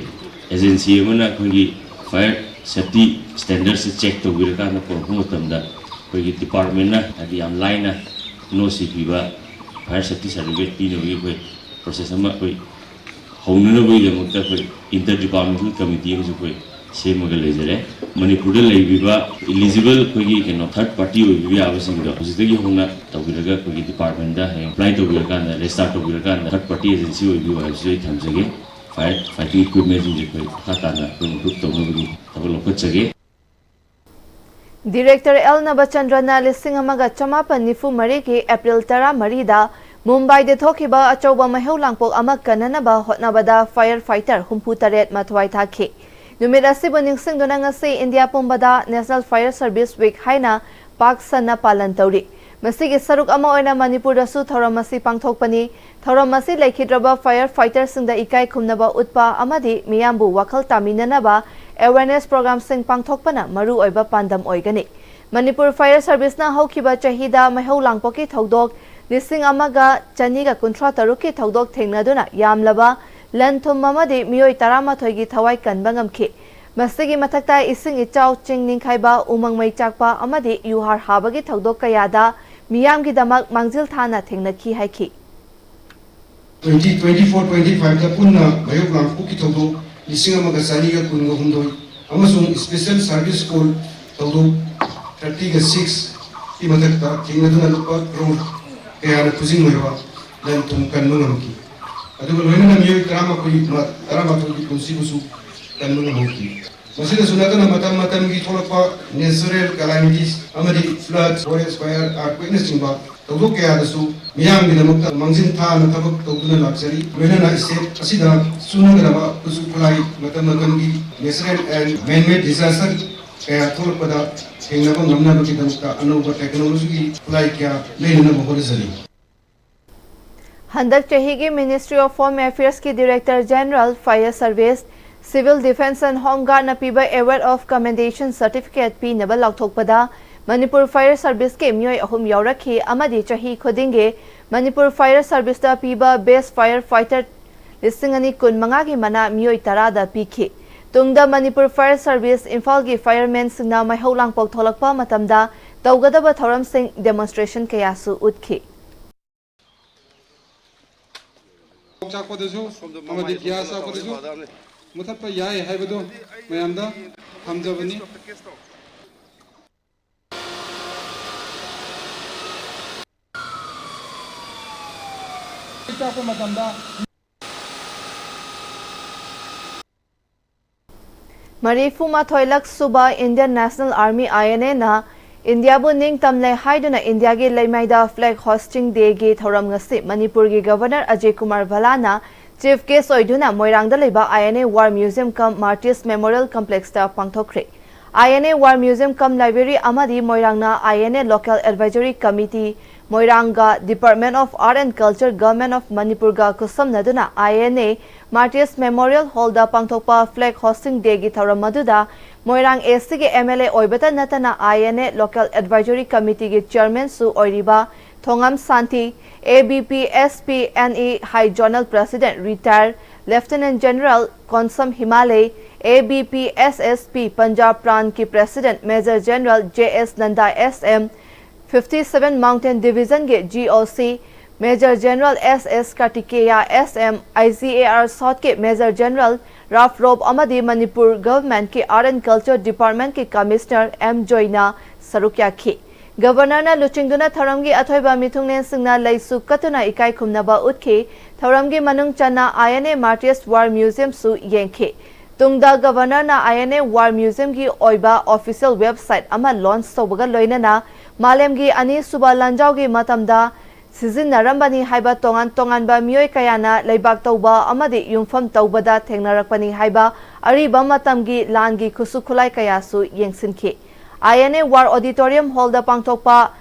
ꯑꯦꯖꯦꯟꯁꯤ ꯑꯃꯅ ꯑꯩꯈꯣꯏꯒꯤ fire safety standard ꯁꯦ check ꯇꯧꯕꯤꯔꯀꯥꯟꯗ ꯄꯨꯔꯛꯄ ꯃꯇꯝꯗ ꯑꯩꯈꯣꯏꯒꯤ department ꯅ ꯍꯥꯏꯗꯤ ꯌꯥꯝ ꯂꯥꯏꯅ NOC ꯄꯤꯕ, fire safety certificate ꯄꯤꯅꯕꯒꯤ ꯑꯩꯈꯣꯏ process ꯑꯃ ꯑꯩꯈꯣꯏ ꯍꯧꯅꯅꯕꯒꯤꯗꯃꯛꯇ ꯑꯩꯈꯣꯏ inter departmental committee ꯑꯃꯁꯨ ꯑꯩꯈꯣꯏ ꯁꯦꯝꯃꯒ ꯂꯩꯖꯔꯦ꯫ ꯃꯅꯤꯄꯨꯔꯗ ꯂꯩꯕꯤꯕ eligible ꯑꯩꯈꯣꯏꯒꯤ ꯀꯩꯅꯣ third party ꯑꯣꯏꯕꯤꯕ ꯌꯥꯕꯁꯤꯡꯗꯣ ꯍꯧꯖꯤꯛꯇꯒꯤ ꯍꯧꯅ ꯇꯧꯕꯤꯔꯒ ꯑꯩꯈꯣꯏꯒꯤ department ꯗ ꯍꯌꯦꯡ apply ꯇꯧꯕꯤꯔꯀꯥꯟꯗ, register ꯇꯧꯕꯤꯔꯀꯥꯟꯗ third party agency ꯑꯣꯏꯕꯤꯌꯨ ꯍꯥꯏꯕꯁꯤꯁꯨ ꯑꯩ ꯊꯝꯖꯒꯦ꯫ Fire fighting equipment ꯁꯤꯡꯁꯦ ꯑꯩꯈꯣꯏ ꯃꯈꯥ ꯇꯥꯅ ꯑꯩꯈꯣꯏ improve ꯇꯧꯅꯕꯒꯤ ꯊꯕꯛ ꯂꯧꯈꯠꯆꯒꯦ꯫ ꯗꯤꯔꯦꯛꯇꯔ ꯑꯦꯜ ꯅꯕꯆꯟꯗ꯭ꯔꯅ ꯂꯤꯁꯤꯡ ꯑꯃꯒ ꯆꯃꯥꯄꯟ ꯅꯤꯐꯨ ꯃꯔꯤꯒꯤ ꯑꯦꯄ꯭ꯔꯤꯜ ꯇꯔꯥꯃꯔꯤꯗ ꯃꯨꯝꯕꯥꯏꯗ ꯊꯣꯛꯈꯤꯕ ꯑꯆꯧꯕ ꯃꯩꯍꯧ ꯂꯥꯡꯄꯣꯛ ꯑꯃ ꯀꯟꯅꯅꯕ ꯍꯣꯠꯅꯕꯗ ꯐꯥꯌꯔ ꯐꯥꯏꯇꯔ ꯍꯨꯝꯐꯨ ꯇꯔꯦꯠ ꯃꯊ꯭ꯋꯥꯏ ꯊꯥꯈꯤ꯫ ꯅꯨꯃꯤꯠ ꯑꯁꯤꯕꯨ ꯅꯤꯡꯁꯤꯡꯗꯨꯅ ꯉꯁꯤ ꯏꯟꯗꯤꯌꯥ ꯄꯨꯝꯕꯗ National Fire Service Week ꯍꯥꯏꯅ ꯄꯥꯛ ꯁꯟꯅ ꯄꯥꯂꯟ ꯇꯧꯔꯤ꯫ ꯃꯁꯤꯒꯤ ꯁꯔꯨꯛ ꯑꯃ ꯑꯣꯏꯅ ꯃꯅꯤꯄꯨꯔꯗꯁꯨ ꯊꯧꯔꯝ ꯑꯁꯤ ꯄꯥꯡꯊꯣꯛꯄꯅꯤ꯫ ꯊꯧꯔꯝ ꯑꯁꯤ ꯂꯩꯈꯤꯗ꯭ꯔꯕ ꯐꯥꯌꯔ ꯐꯥꯏꯇꯔꯁꯤꯡꯗ ꯏꯀꯥꯏ ꯈꯨꯝꯅꯕ ꯎꯠꯄ ꯑꯃꯗꯤ ꯃꯤꯌꯥꯝꯕꯨ ꯋꯥꯈꯜ ꯇꯥꯃꯤꯟꯅꯅꯕ awareness programꯁꯤꯡ ꯄꯥꯡꯊꯣꯛꯄꯅ ꯃꯔꯨꯑꯣꯏꯕ ꯄꯥꯟꯗꯝ ꯑꯣꯏꯒꯅꯤ꯫ ꯃꯅꯤꯄꯨꯔ ꯐꯥꯌꯔ ꯁꯔꯚꯤꯁꯅ ꯍꯧꯈꯤꯕ ꯆꯍꯤꯗ ꯃꯩꯍꯧ ꯂꯥꯡꯄꯣꯛꯀꯤ ꯊꯧꯗꯣꯛ ꯂꯤꯁꯤꯡ ꯑꯃꯒ ꯆꯅꯤꯒ ꯀꯨꯟꯊ꯭ꯔꯥ ꯇꯔꯨꯛꯀꯤ ꯊꯧꯗꯣꯛ ꯊꯦꯡꯅꯗꯨꯅ ꯌꯥꯝꯂꯕ ꯂꯟ ꯊꯨꯝ ꯑꯃꯗꯤ ꯃꯤꯑꯣꯏ ꯇꯔꯥꯃꯥꯊꯣꯏꯒꯤ ꯊꯋꯥꯏ ꯀꯟꯕ ꯉꯝꯈꯤ꯫ ꯃꯁꯤꯒꯤ ꯃꯊꯛꯇ ꯏꯁꯤꯡ ꯏꯆꯥꯎ, ꯆꯤꯡ ꯅꯤꯡꯈꯥꯏꯕ, ꯎꯃꯪ ꯃꯩ ꯆꯥꯛꯄ ꯑꯃꯗꯤ ꯌꯨꯍꯥꯔ ꯍꯥꯕꯒꯤ ꯊꯧꯗꯣꯛ ꯀꯌꯥꯗ ꯃꯤꯌꯥꯝꯒꯤꯗꯃꯛ ꯃꯥꯡꯖꯤꯜ ꯊꯥꯅ ꯊꯦꯡꯅꯈꯤ ꯍꯥꯏꯈꯤ꯫ Twenty twenty-four twenty-fiveꯇ ꯄꯨꯟꯅ ꯃꯩꯍꯧ ꯂꯥꯡꯄꯣꯛꯀꯤ ꯊꯧꯗꯣꯛ ꯂꯤꯁꯤꯡ ꯑꯃꯒ ꯆꯅꯤꯒ ꯀꯨꯟꯒ ꯍꯨꯝꯗꯣꯏ ꯑꯃꯁꯨꯡ Special Service Call ꯊꯧꯗꯣꯛ thirtyꯒ sixꯀꯤ ꯃꯊꯛꯇ ꯊꯦꯡꯅꯗꯨꯅ ꯂꯨꯄꯥ ꯀ꯭ꯔꯣꯔ ꯀꯌꯥꯅ ꯈꯨꯖꯤꯡ ꯑꯣꯏꯕ ꯂꯟ ꯊꯨꯝ ꯀꯟꯕ ꯉꯝꯈꯤ꯫ ꯑꯗꯨꯒ ꯂꯣꯏꯅꯅ ꯃꯤꯑꯣꯏ ꯇꯔꯥꯃꯥꯊꯣꯏ, ꯇꯔꯥꯃꯥꯊꯣꯏꯒꯤ ꯄꯨꯟꯁꯤꯕꯨꯁꯨ ꯀꯟꯕ ꯉꯝꯍꯧꯈꯤ꯫ ꯃꯁꯤꯗꯁꯨ ꯅꯠꯇꯅ ꯃꯇꯝ ꯃꯇꯝꯒꯤ ꯊꯣꯛꯂꯛꯄ natural calamities ꯑꯃꯗꯤ flood, forest fire, earthquakeꯅꯆꯤꯡꯕ ꯊꯧꯗꯣꯛ ꯀꯌꯥꯗꯁꯨ ꯃꯤꯌꯥꯝꯒꯤꯗꯃꯛꯇ ꯃꯥꯡꯖꯤꯜ ꯊꯥꯅ ꯊꯕꯛ ꯇꯧꯗꯨꯅ ꯂꯥꯛꯆꯔꯤ꯫ ꯂꯣꯏꯅꯅ state ꯑꯁꯤꯗ ꯁꯤꯖꯤꯟꯅꯒꯗꯕ ꯈꯨꯠꯁꯨ ꯈꯨꯠꯂꯥꯏ, ꯃꯇꯝ ꯃꯇꯝꯒꯤ natural and man-made disaster ꯀꯌꯥ ꯊꯣꯛꯂꯛꯄꯗ ꯊꯦꯡꯅꯕ ꯉꯝꯅꯕꯒꯤꯗꯃꯛꯇ ꯑꯅꯧꯕ technologyꯒꯤ ꯈꯨꯠꯂꯥꯏ ꯀꯌꯥ ꯂꯩꯅꯅꯕ ꯍꯣꯠꯅꯖꯔꯤ꯫ ꯍꯟꯗꯛ ꯆꯍꯤꯒꯤ Ministry of Home Affairsꯀꯤ Director General, Fire Service, Civil Defence and Home Guardꯅ ꯄꯤꯕ Award of Commendation Certificate ꯄꯤꯅꯕ ꯂꯥꯎꯊꯣꯛꯄꯗ ꯃꯅꯤꯄꯨꯔ Fire Serviceꯀꯤ ꯃꯤꯑꯣꯏ ꯑꯍꯨꯝ ꯌꯥꯎꯔꯛꯈꯤ ꯑꯃꯗꯤ ꯆꯍꯤ ꯈꯨꯗꯤꯡꯒꯤ ꯃꯅꯤꯄꯨꯔ Fire Serviceꯇ ꯄꯤꯕ Best Fire Fighter ꯂꯤꯁꯤꯡ ꯑꯅꯤ ꯀꯨꯟꯃꯉꯥꯒꯤ ꯃꯅꯥ ꯃꯤꯑꯣꯏ ꯇꯔꯥꯗ ꯄꯤꯈꯤ꯫ ꯇꯨꯡꯗ ꯃꯅꯤꯄꯨꯔ Fire Service ꯏꯝꯐꯥꯜꯒꯤ firemanꯁꯤꯡꯅ ꯃꯩꯍꯧ ꯂꯥꯡꯄꯣꯛ ꯊꯣꯛꯂꯛꯄ ꯃꯇꯝꯗ ꯇꯧꯒꯗꯕ ꯊꯧꯔꯝꯁꯤꯡ demonstration ꯀꯌꯥꯁꯨ ꯎꯠꯈꯤ꯫ ꯆꯥꯛꯄꯗꯁꯨ ꯑꯃꯗꯤ ꯒ꯭ꯌꯥꯁ ꯆꯥꯛꯄꯗꯁꯨ ꯃꯨꯊꯠꯄ ꯌꯥꯏ ꯍꯥꯏꯕꯗꯨ ꯃꯌꯥꯝꯗ ꯊꯝꯖꯕꯅꯤ꯫ ꯆꯥꯛꯄ ꯃꯇꯝꯗ ꯃꯔꯤꯐꯨ ꯃꯥꯊꯣꯏ ꯂꯛ ꯁꯨꯕ Indian National Army, I N A ꯅ ꯏꯟꯗꯤꯌꯥꯕꯨ ꯅꯤꯡꯇꯝꯂꯦ ꯍꯥꯏꯗꯨꯅ ꯏꯟꯗꯤꯌꯥꯒꯤ ꯂꯩꯃꯥꯏꯗ Flag Hoisting Day ꯒꯤ ꯊꯧꯔꯝ ꯉꯁꯤ ꯃꯅꯤꯄꯨꯔꯒꯤ Governor Ajay Kumar ꯚꯂꯥꯅ Chief Guest ꯑꯣꯏꯗꯨꯅ ꯃꯣꯏꯔꯥꯡꯗ ꯂꯩꯕ I N A War Museum cum Martyrs Memorial Complex ꯇ ꯄꯥꯡꯊꯣꯛꯈ꯭ꯔꯦ꯫ I N A War Museum cum Library ꯑꯃꯗꯤ ꯃꯣꯏꯔꯥꯡꯅ I N A Local Advisory Committee, ꯃꯣꯏꯔꯥꯡꯒ Department of Art and Culture, Government of ꯃꯅꯤꯄꯨꯔꯒ ꯈꯨꯠꯁꯝꯅꯗꯨꯅ I N A Martyrs Memorial Hall ꯗ ꯄꯥꯡꯊꯣꯛꯄ Flag Hoisting Day ꯒꯤ ꯊꯧꯔꯝ ꯑꯗꯨꯗ ꯃꯣꯏꯔꯥꯡ A C ꯒꯤ M L A ꯑꯣꯏꯕꯇ ꯅꯠꯇꯅ I N A Local Advisory Committee ꯒꯤ Chairman ꯁꯨ ꯑꯣꯏꯔꯤꯕ ꯊꯣꯉꯝ ꯁꯥꯟꯇꯤ, A B P S P N E High Zonal President Retired Lieutenant General Konsam ꯍꯤꯃꯥꯂꯦ, A B P S S P Punjab Branch ꯀꯤ President Major General J S Nanda, S M fifty seven Mountain Division ꯒꯤ G O C Major General S S Kartikeya, S M I G A R South ꯀꯤ Major General Ralph Robb ꯑꯃꯗꯤ Manipur Government ꯀꯤ Art and Culture Department ꯀꯤ Commissioner M ꯖꯣꯏꯅ ꯁꯔꯨꯛ ꯌꯥꯈꯤ꯫ Governor ꯅ ꯂꯨꯆꯤꯡꯗꯨꯅ ꯊꯧꯔꯝꯒꯤ ꯑꯊꯣꯏꯕ ꯃꯤꯊꯨꯡꯂꯦꯟꯁꯤꯡꯅ ꯂꯩꯁꯨ ꯀꯠꯇꯨꯅ ꯏꯀꯥꯏ ꯈꯨꯝꯅꯕ ꯎꯠꯈꯤ꯫ ꯊꯧꯔꯝꯒꯤ ꯃꯅꯨꯡ ꯆꯟꯅ I N A Martyrs War Museum ꯁꯨ ꯌꯦꯡꯈꯤ꯫ ꯇꯨꯡꯗ Governor ꯅ I N A War Museum ꯒꯤ ꯑꯣꯏꯕ official website ꯑꯃ launch ꯇꯧꯕꯒ ꯂꯣꯏꯅꯅ ꯃꯥꯂꯦꯝꯒꯤ ꯑꯅꯤꯁꯨꯕ ꯂꯥꯟꯖꯥꯎꯒꯤ ꯃꯇꯝꯗ ꯁꯤꯖꯤꯟꯅꯔꯝꯕꯅꯤ ꯍꯥꯏꯕ ꯇꯣꯉꯥꯟ ꯇꯣꯉꯥꯟꯕ ꯃꯤꯑꯣꯏ ꯀꯌꯥꯅ ꯂꯩꯕꯥꯛ ꯇꯧꯕ ꯑꯃꯗꯤ ꯌꯨꯝꯐꯝ ꯇꯧꯕꯗ ꯊꯦꯡꯅꯔꯛꯄꯅꯤ ꯍꯥꯏꯕ ꯑꯔꯤꯕ ꯃꯇꯝꯒꯤ ꯂꯥꯟꯒꯤ ꯈꯨꯠꯁꯨ ꯈꯨꯠꯂꯥꯏ ꯀꯌꯥꯁꯨ ꯌꯦꯡꯁꯤꯟꯈꯤ꯫ I N A War Auditorium Hall ꯗ ꯄꯥꯡꯊꯣꯛꯄ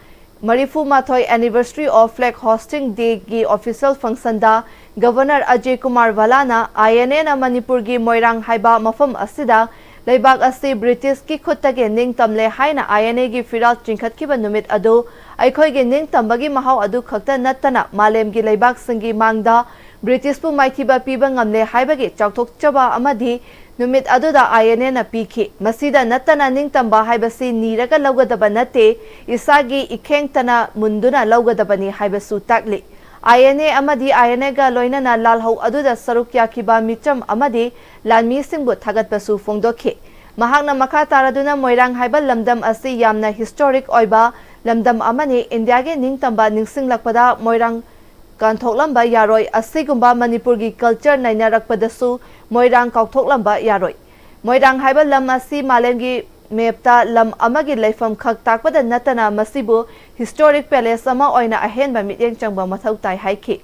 ꯃꯔꯤꯐꯨ ꯃꯥꯊꯣꯏ Anniversary of Flag Hoisting Day ꯒꯤ official function the Governor Ajay Kumar ꯚꯂꯥꯅ I N A ꯅ ꯃꯅꯤꯄꯨꯔꯒꯤ ꯃꯣꯏꯔꯥꯡ ꯍꯥꯏꯕ ꯃꯐꯝ ꯑꯁꯤꯗ ꯂꯩꯕꯥꯛ ꯑꯁꯤ British ꯀꯤ ꯈꯨꯠꯇꯒꯤ ꯅꯤꯡꯇꯝꯂꯦ ꯍꯥꯏꯅ I N A ꯒꯤ ꯐꯤꯔꯥꯜ ꯆꯤꯡꯈꯠꯈꯤꯕ ꯅꯨꯃꯤꯠ ꯑꯗꯨ ꯑꯩꯈꯣꯏꯒꯤ ꯅꯤꯡꯇꯝꯕꯒꯤ ꯃꯍꯥꯎ ꯑꯗꯨ ꯈꯛꯇ ꯅꯠꯇꯅ ꯃꯥꯂꯦꯝꯒꯤ ꯂꯩꯕꯥꯛꯁꯤꯡꯒꯤ ꯃꯥꯡꯗ British ꯄꯨ ꯃꯥꯏꯊꯤꯕ ꯄꯤꯕ ꯉꯝꯂꯦ ꯍꯥꯏꯕꯒꯤ ꯆꯥꯎꯊꯣꯛꯆꯕ ꯑꯃꯗꯤ ꯅꯨꯃꯤꯠ ꯑꯗꯨꯗ I N A ꯅ ꯄꯤꯈꯤ꯫ ꯃꯁꯤꯗ ꯅꯠꯇꯅ ꯅꯤꯡꯇꯝꯕ ꯍꯥꯏꯕꯁꯤ ꯅꯤꯔꯒ ꯂꯧꯒꯗꯕ ꯅꯠꯇꯦ, ꯏꯁꯥꯒꯤ ꯏꯈꯦꯡꯇꯅ ꯃꯨꯟꯗꯨꯅ ꯂꯧꯒꯗꯕꯅꯤ ꯍꯥꯏꯕꯁꯨ ꯇꯥꯛꯂꯤ꯫ I N A ꯑꯃꯗꯤ I N A ꯒ ꯂꯣꯏꯅꯅ ꯂꯥꯜꯍꯧ ꯑꯗꯨꯗ ꯁꯔꯨꯛ ꯌꯥꯈꯤꯕ ꯃꯤꯆꯝ ꯑꯃꯗꯤ ꯂꯥꯟꯃꯤꯁꯤꯡꯕꯨ ꯊꯥꯒꯠꯄꯁꯨ ꯐꯣꯡꯗꯣꯛꯈꯤ꯫ ꯃꯍꯥꯛꯅ ꯃꯈꯥ ꯇꯥꯔꯗꯨꯅ ꯃꯣꯏꯔꯥꯡ ꯍꯥꯏꯕ ꯂꯝꯗꯝ ꯑꯁꯤ ꯌꯥꯝꯅ historic ꯑꯣꯏꯕ ꯂꯝꯗꯝ ꯑꯃꯅꯤ, ꯏꯟꯗꯤꯌꯥꯒꯤ ꯅꯤꯡꯇꯝꯕ ꯅꯤꯡꯁꯤꯡꯂꯛꯄꯗ ꯃꯣꯏꯔꯥꯡ ꯀꯥꯎꯊꯣꯛꯂꯝꯕ ꯌꯥꯔꯣꯏ, ꯑꯁꯤꯒꯨꯝꯕ ꯃꯅꯤꯄꯨꯔꯒꯤ culture ꯅꯩꯅꯔꯛꯄꯗꯁꯨ ꯃꯣꯏꯔꯥꯡ ꯀꯥꯎꯊꯣꯛꯂꯝꯕ ꯌꯥꯔꯣꯏ꯫ ꯃꯣꯏꯔꯥꯡ ꯍꯥꯏꯕ ꯂꯝ ꯑꯁꯤ ꯃꯥꯂꯦꯝꯒꯤ ꯃꯦꯞꯇ ꯂꯝ ꯑꯃꯒꯤ ꯂꯩꯐꯝ ꯈꯛ ꯇꯥꯛꯄꯗ ꯅꯠꯇꯅ ꯃꯁꯤꯕꯨ ꯍꯤꯁꯇꯣꯔꯤꯛ ꯄꯦꯂꯦꯁ ꯑꯃ ꯑꯣꯏꯅ ꯑꯍꯦꯟꯕ ꯃꯤꯠꯌꯦꯡ ꯆꯪꯕ ꯃꯊꯧ ꯇꯥꯏ ꯍꯥꯏꯈꯤ꯫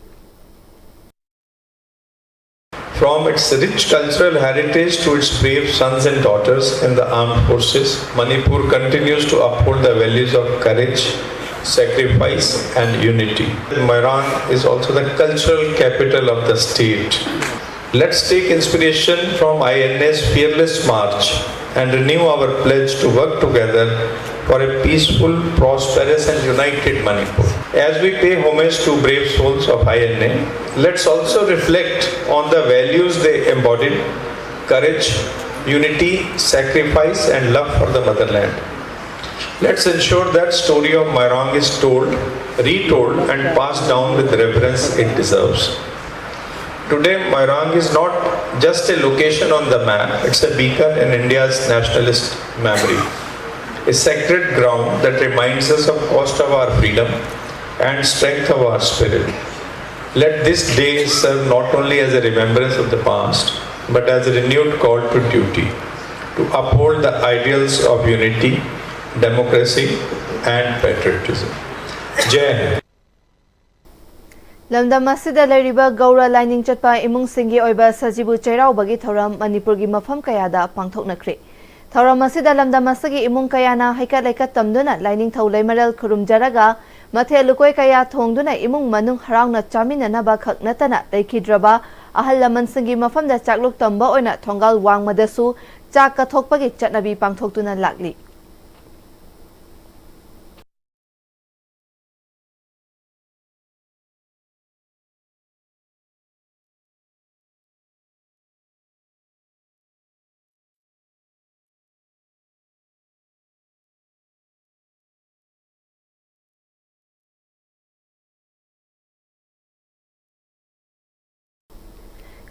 From its rich cultural heritage to its brave sons and daughters in the armed forces, Manipur continues to uphold the values of courage, sacrifice, and unity. Moirang is also the cultural capital of the state. Let's take inspiration from I N A's fearless march and renew our pledge to work together for a peaceful, prosperous, and united Manipur. As we pay homage to brave souls of I N A, let's also reflect on the values they embodied: courage, unity, sacrifice, and love for the motherland. Let's ensure that story of Moirang is told, retold, and passed down with reverence it deserves. Today, Moirang is not just a location on the map, it's a beacon in India's nationalist memory, a sacred ground that reminds us of cost of our freedom and strength of our spirit. Let this day serve not only as a remembrance of the past, but as a renewed call to duty, to uphold the ideals of unity, democracy, and patriotism. Jai Hind. ꯂꯝꯗꯝ ꯑꯁꯤꯗ ꯂꯩꯔꯤꯕ ꯒꯧꯔ ꯂꯥꯏꯅꯤꯡ ꯆꯠꯄ ꯏꯃꯨꯡꯁꯤꯡꯒꯤ ꯑꯣꯏꯕ ꯁꯖꯤꯕꯨ ꯆꯩꯔꯥꯎꯕꯒꯤ ꯊꯧꯔꯝ ꯃꯅꯤꯄꯨꯔꯒꯤ ꯃꯐꯝ ꯀꯌꯥꯗ ꯄꯥꯡꯊꯣꯛꯅꯈ꯭ꯔꯦ꯫ ꯊꯧꯔꯝ ꯑꯁꯤꯗ ꯂꯝꯗꯝ ꯑꯁꯤꯒꯤ ꯏꯃꯨꯡ ꯀꯌꯥꯅ ꯍꯩꯀꯠ ꯂꯩꯀꯠ ꯇꯝꯗꯨꯅ ꯂꯥꯏꯅꯤꯡꯊꯧ ꯂꯩꯃꯔꯦꯜ ꯈꯨꯔꯨꯝꯖꯔꯒ ꯃꯊꯦꯜ ꯂꯨꯀꯣꯏ ꯀꯌꯥ ꯊꯣꯡꯗꯨꯅ ꯏꯃꯨꯡ ꯃꯅꯨꯡ ꯍꯔꯥꯎꯅ ꯆꯥꯃꯤꯟꯅꯅꯕ ꯈꯛ ꯅꯠꯇꯅ ꯂꯩꯈꯤꯗ꯭ꯔꯕ ꯑꯍꯜ ꯂꯃꯟꯁꯤꯡꯒꯤ ꯃꯐꯝꯗ ꯆꯥꯛꯂꯨꯛ ꯇꯝꯕ ꯑꯣꯏꯅ ꯊꯣꯡꯒꯥꯜ ꯋꯥꯡꯃꯗꯁꯨ ꯆꯥꯛ ꯀꯠꯊꯣꯛꯄꯒꯤ ꯆꯠꯅꯕꯤ ꯄꯥꯡꯊꯣꯛꯇꯨꯅ ꯂꯥꯛꯂꯤ꯫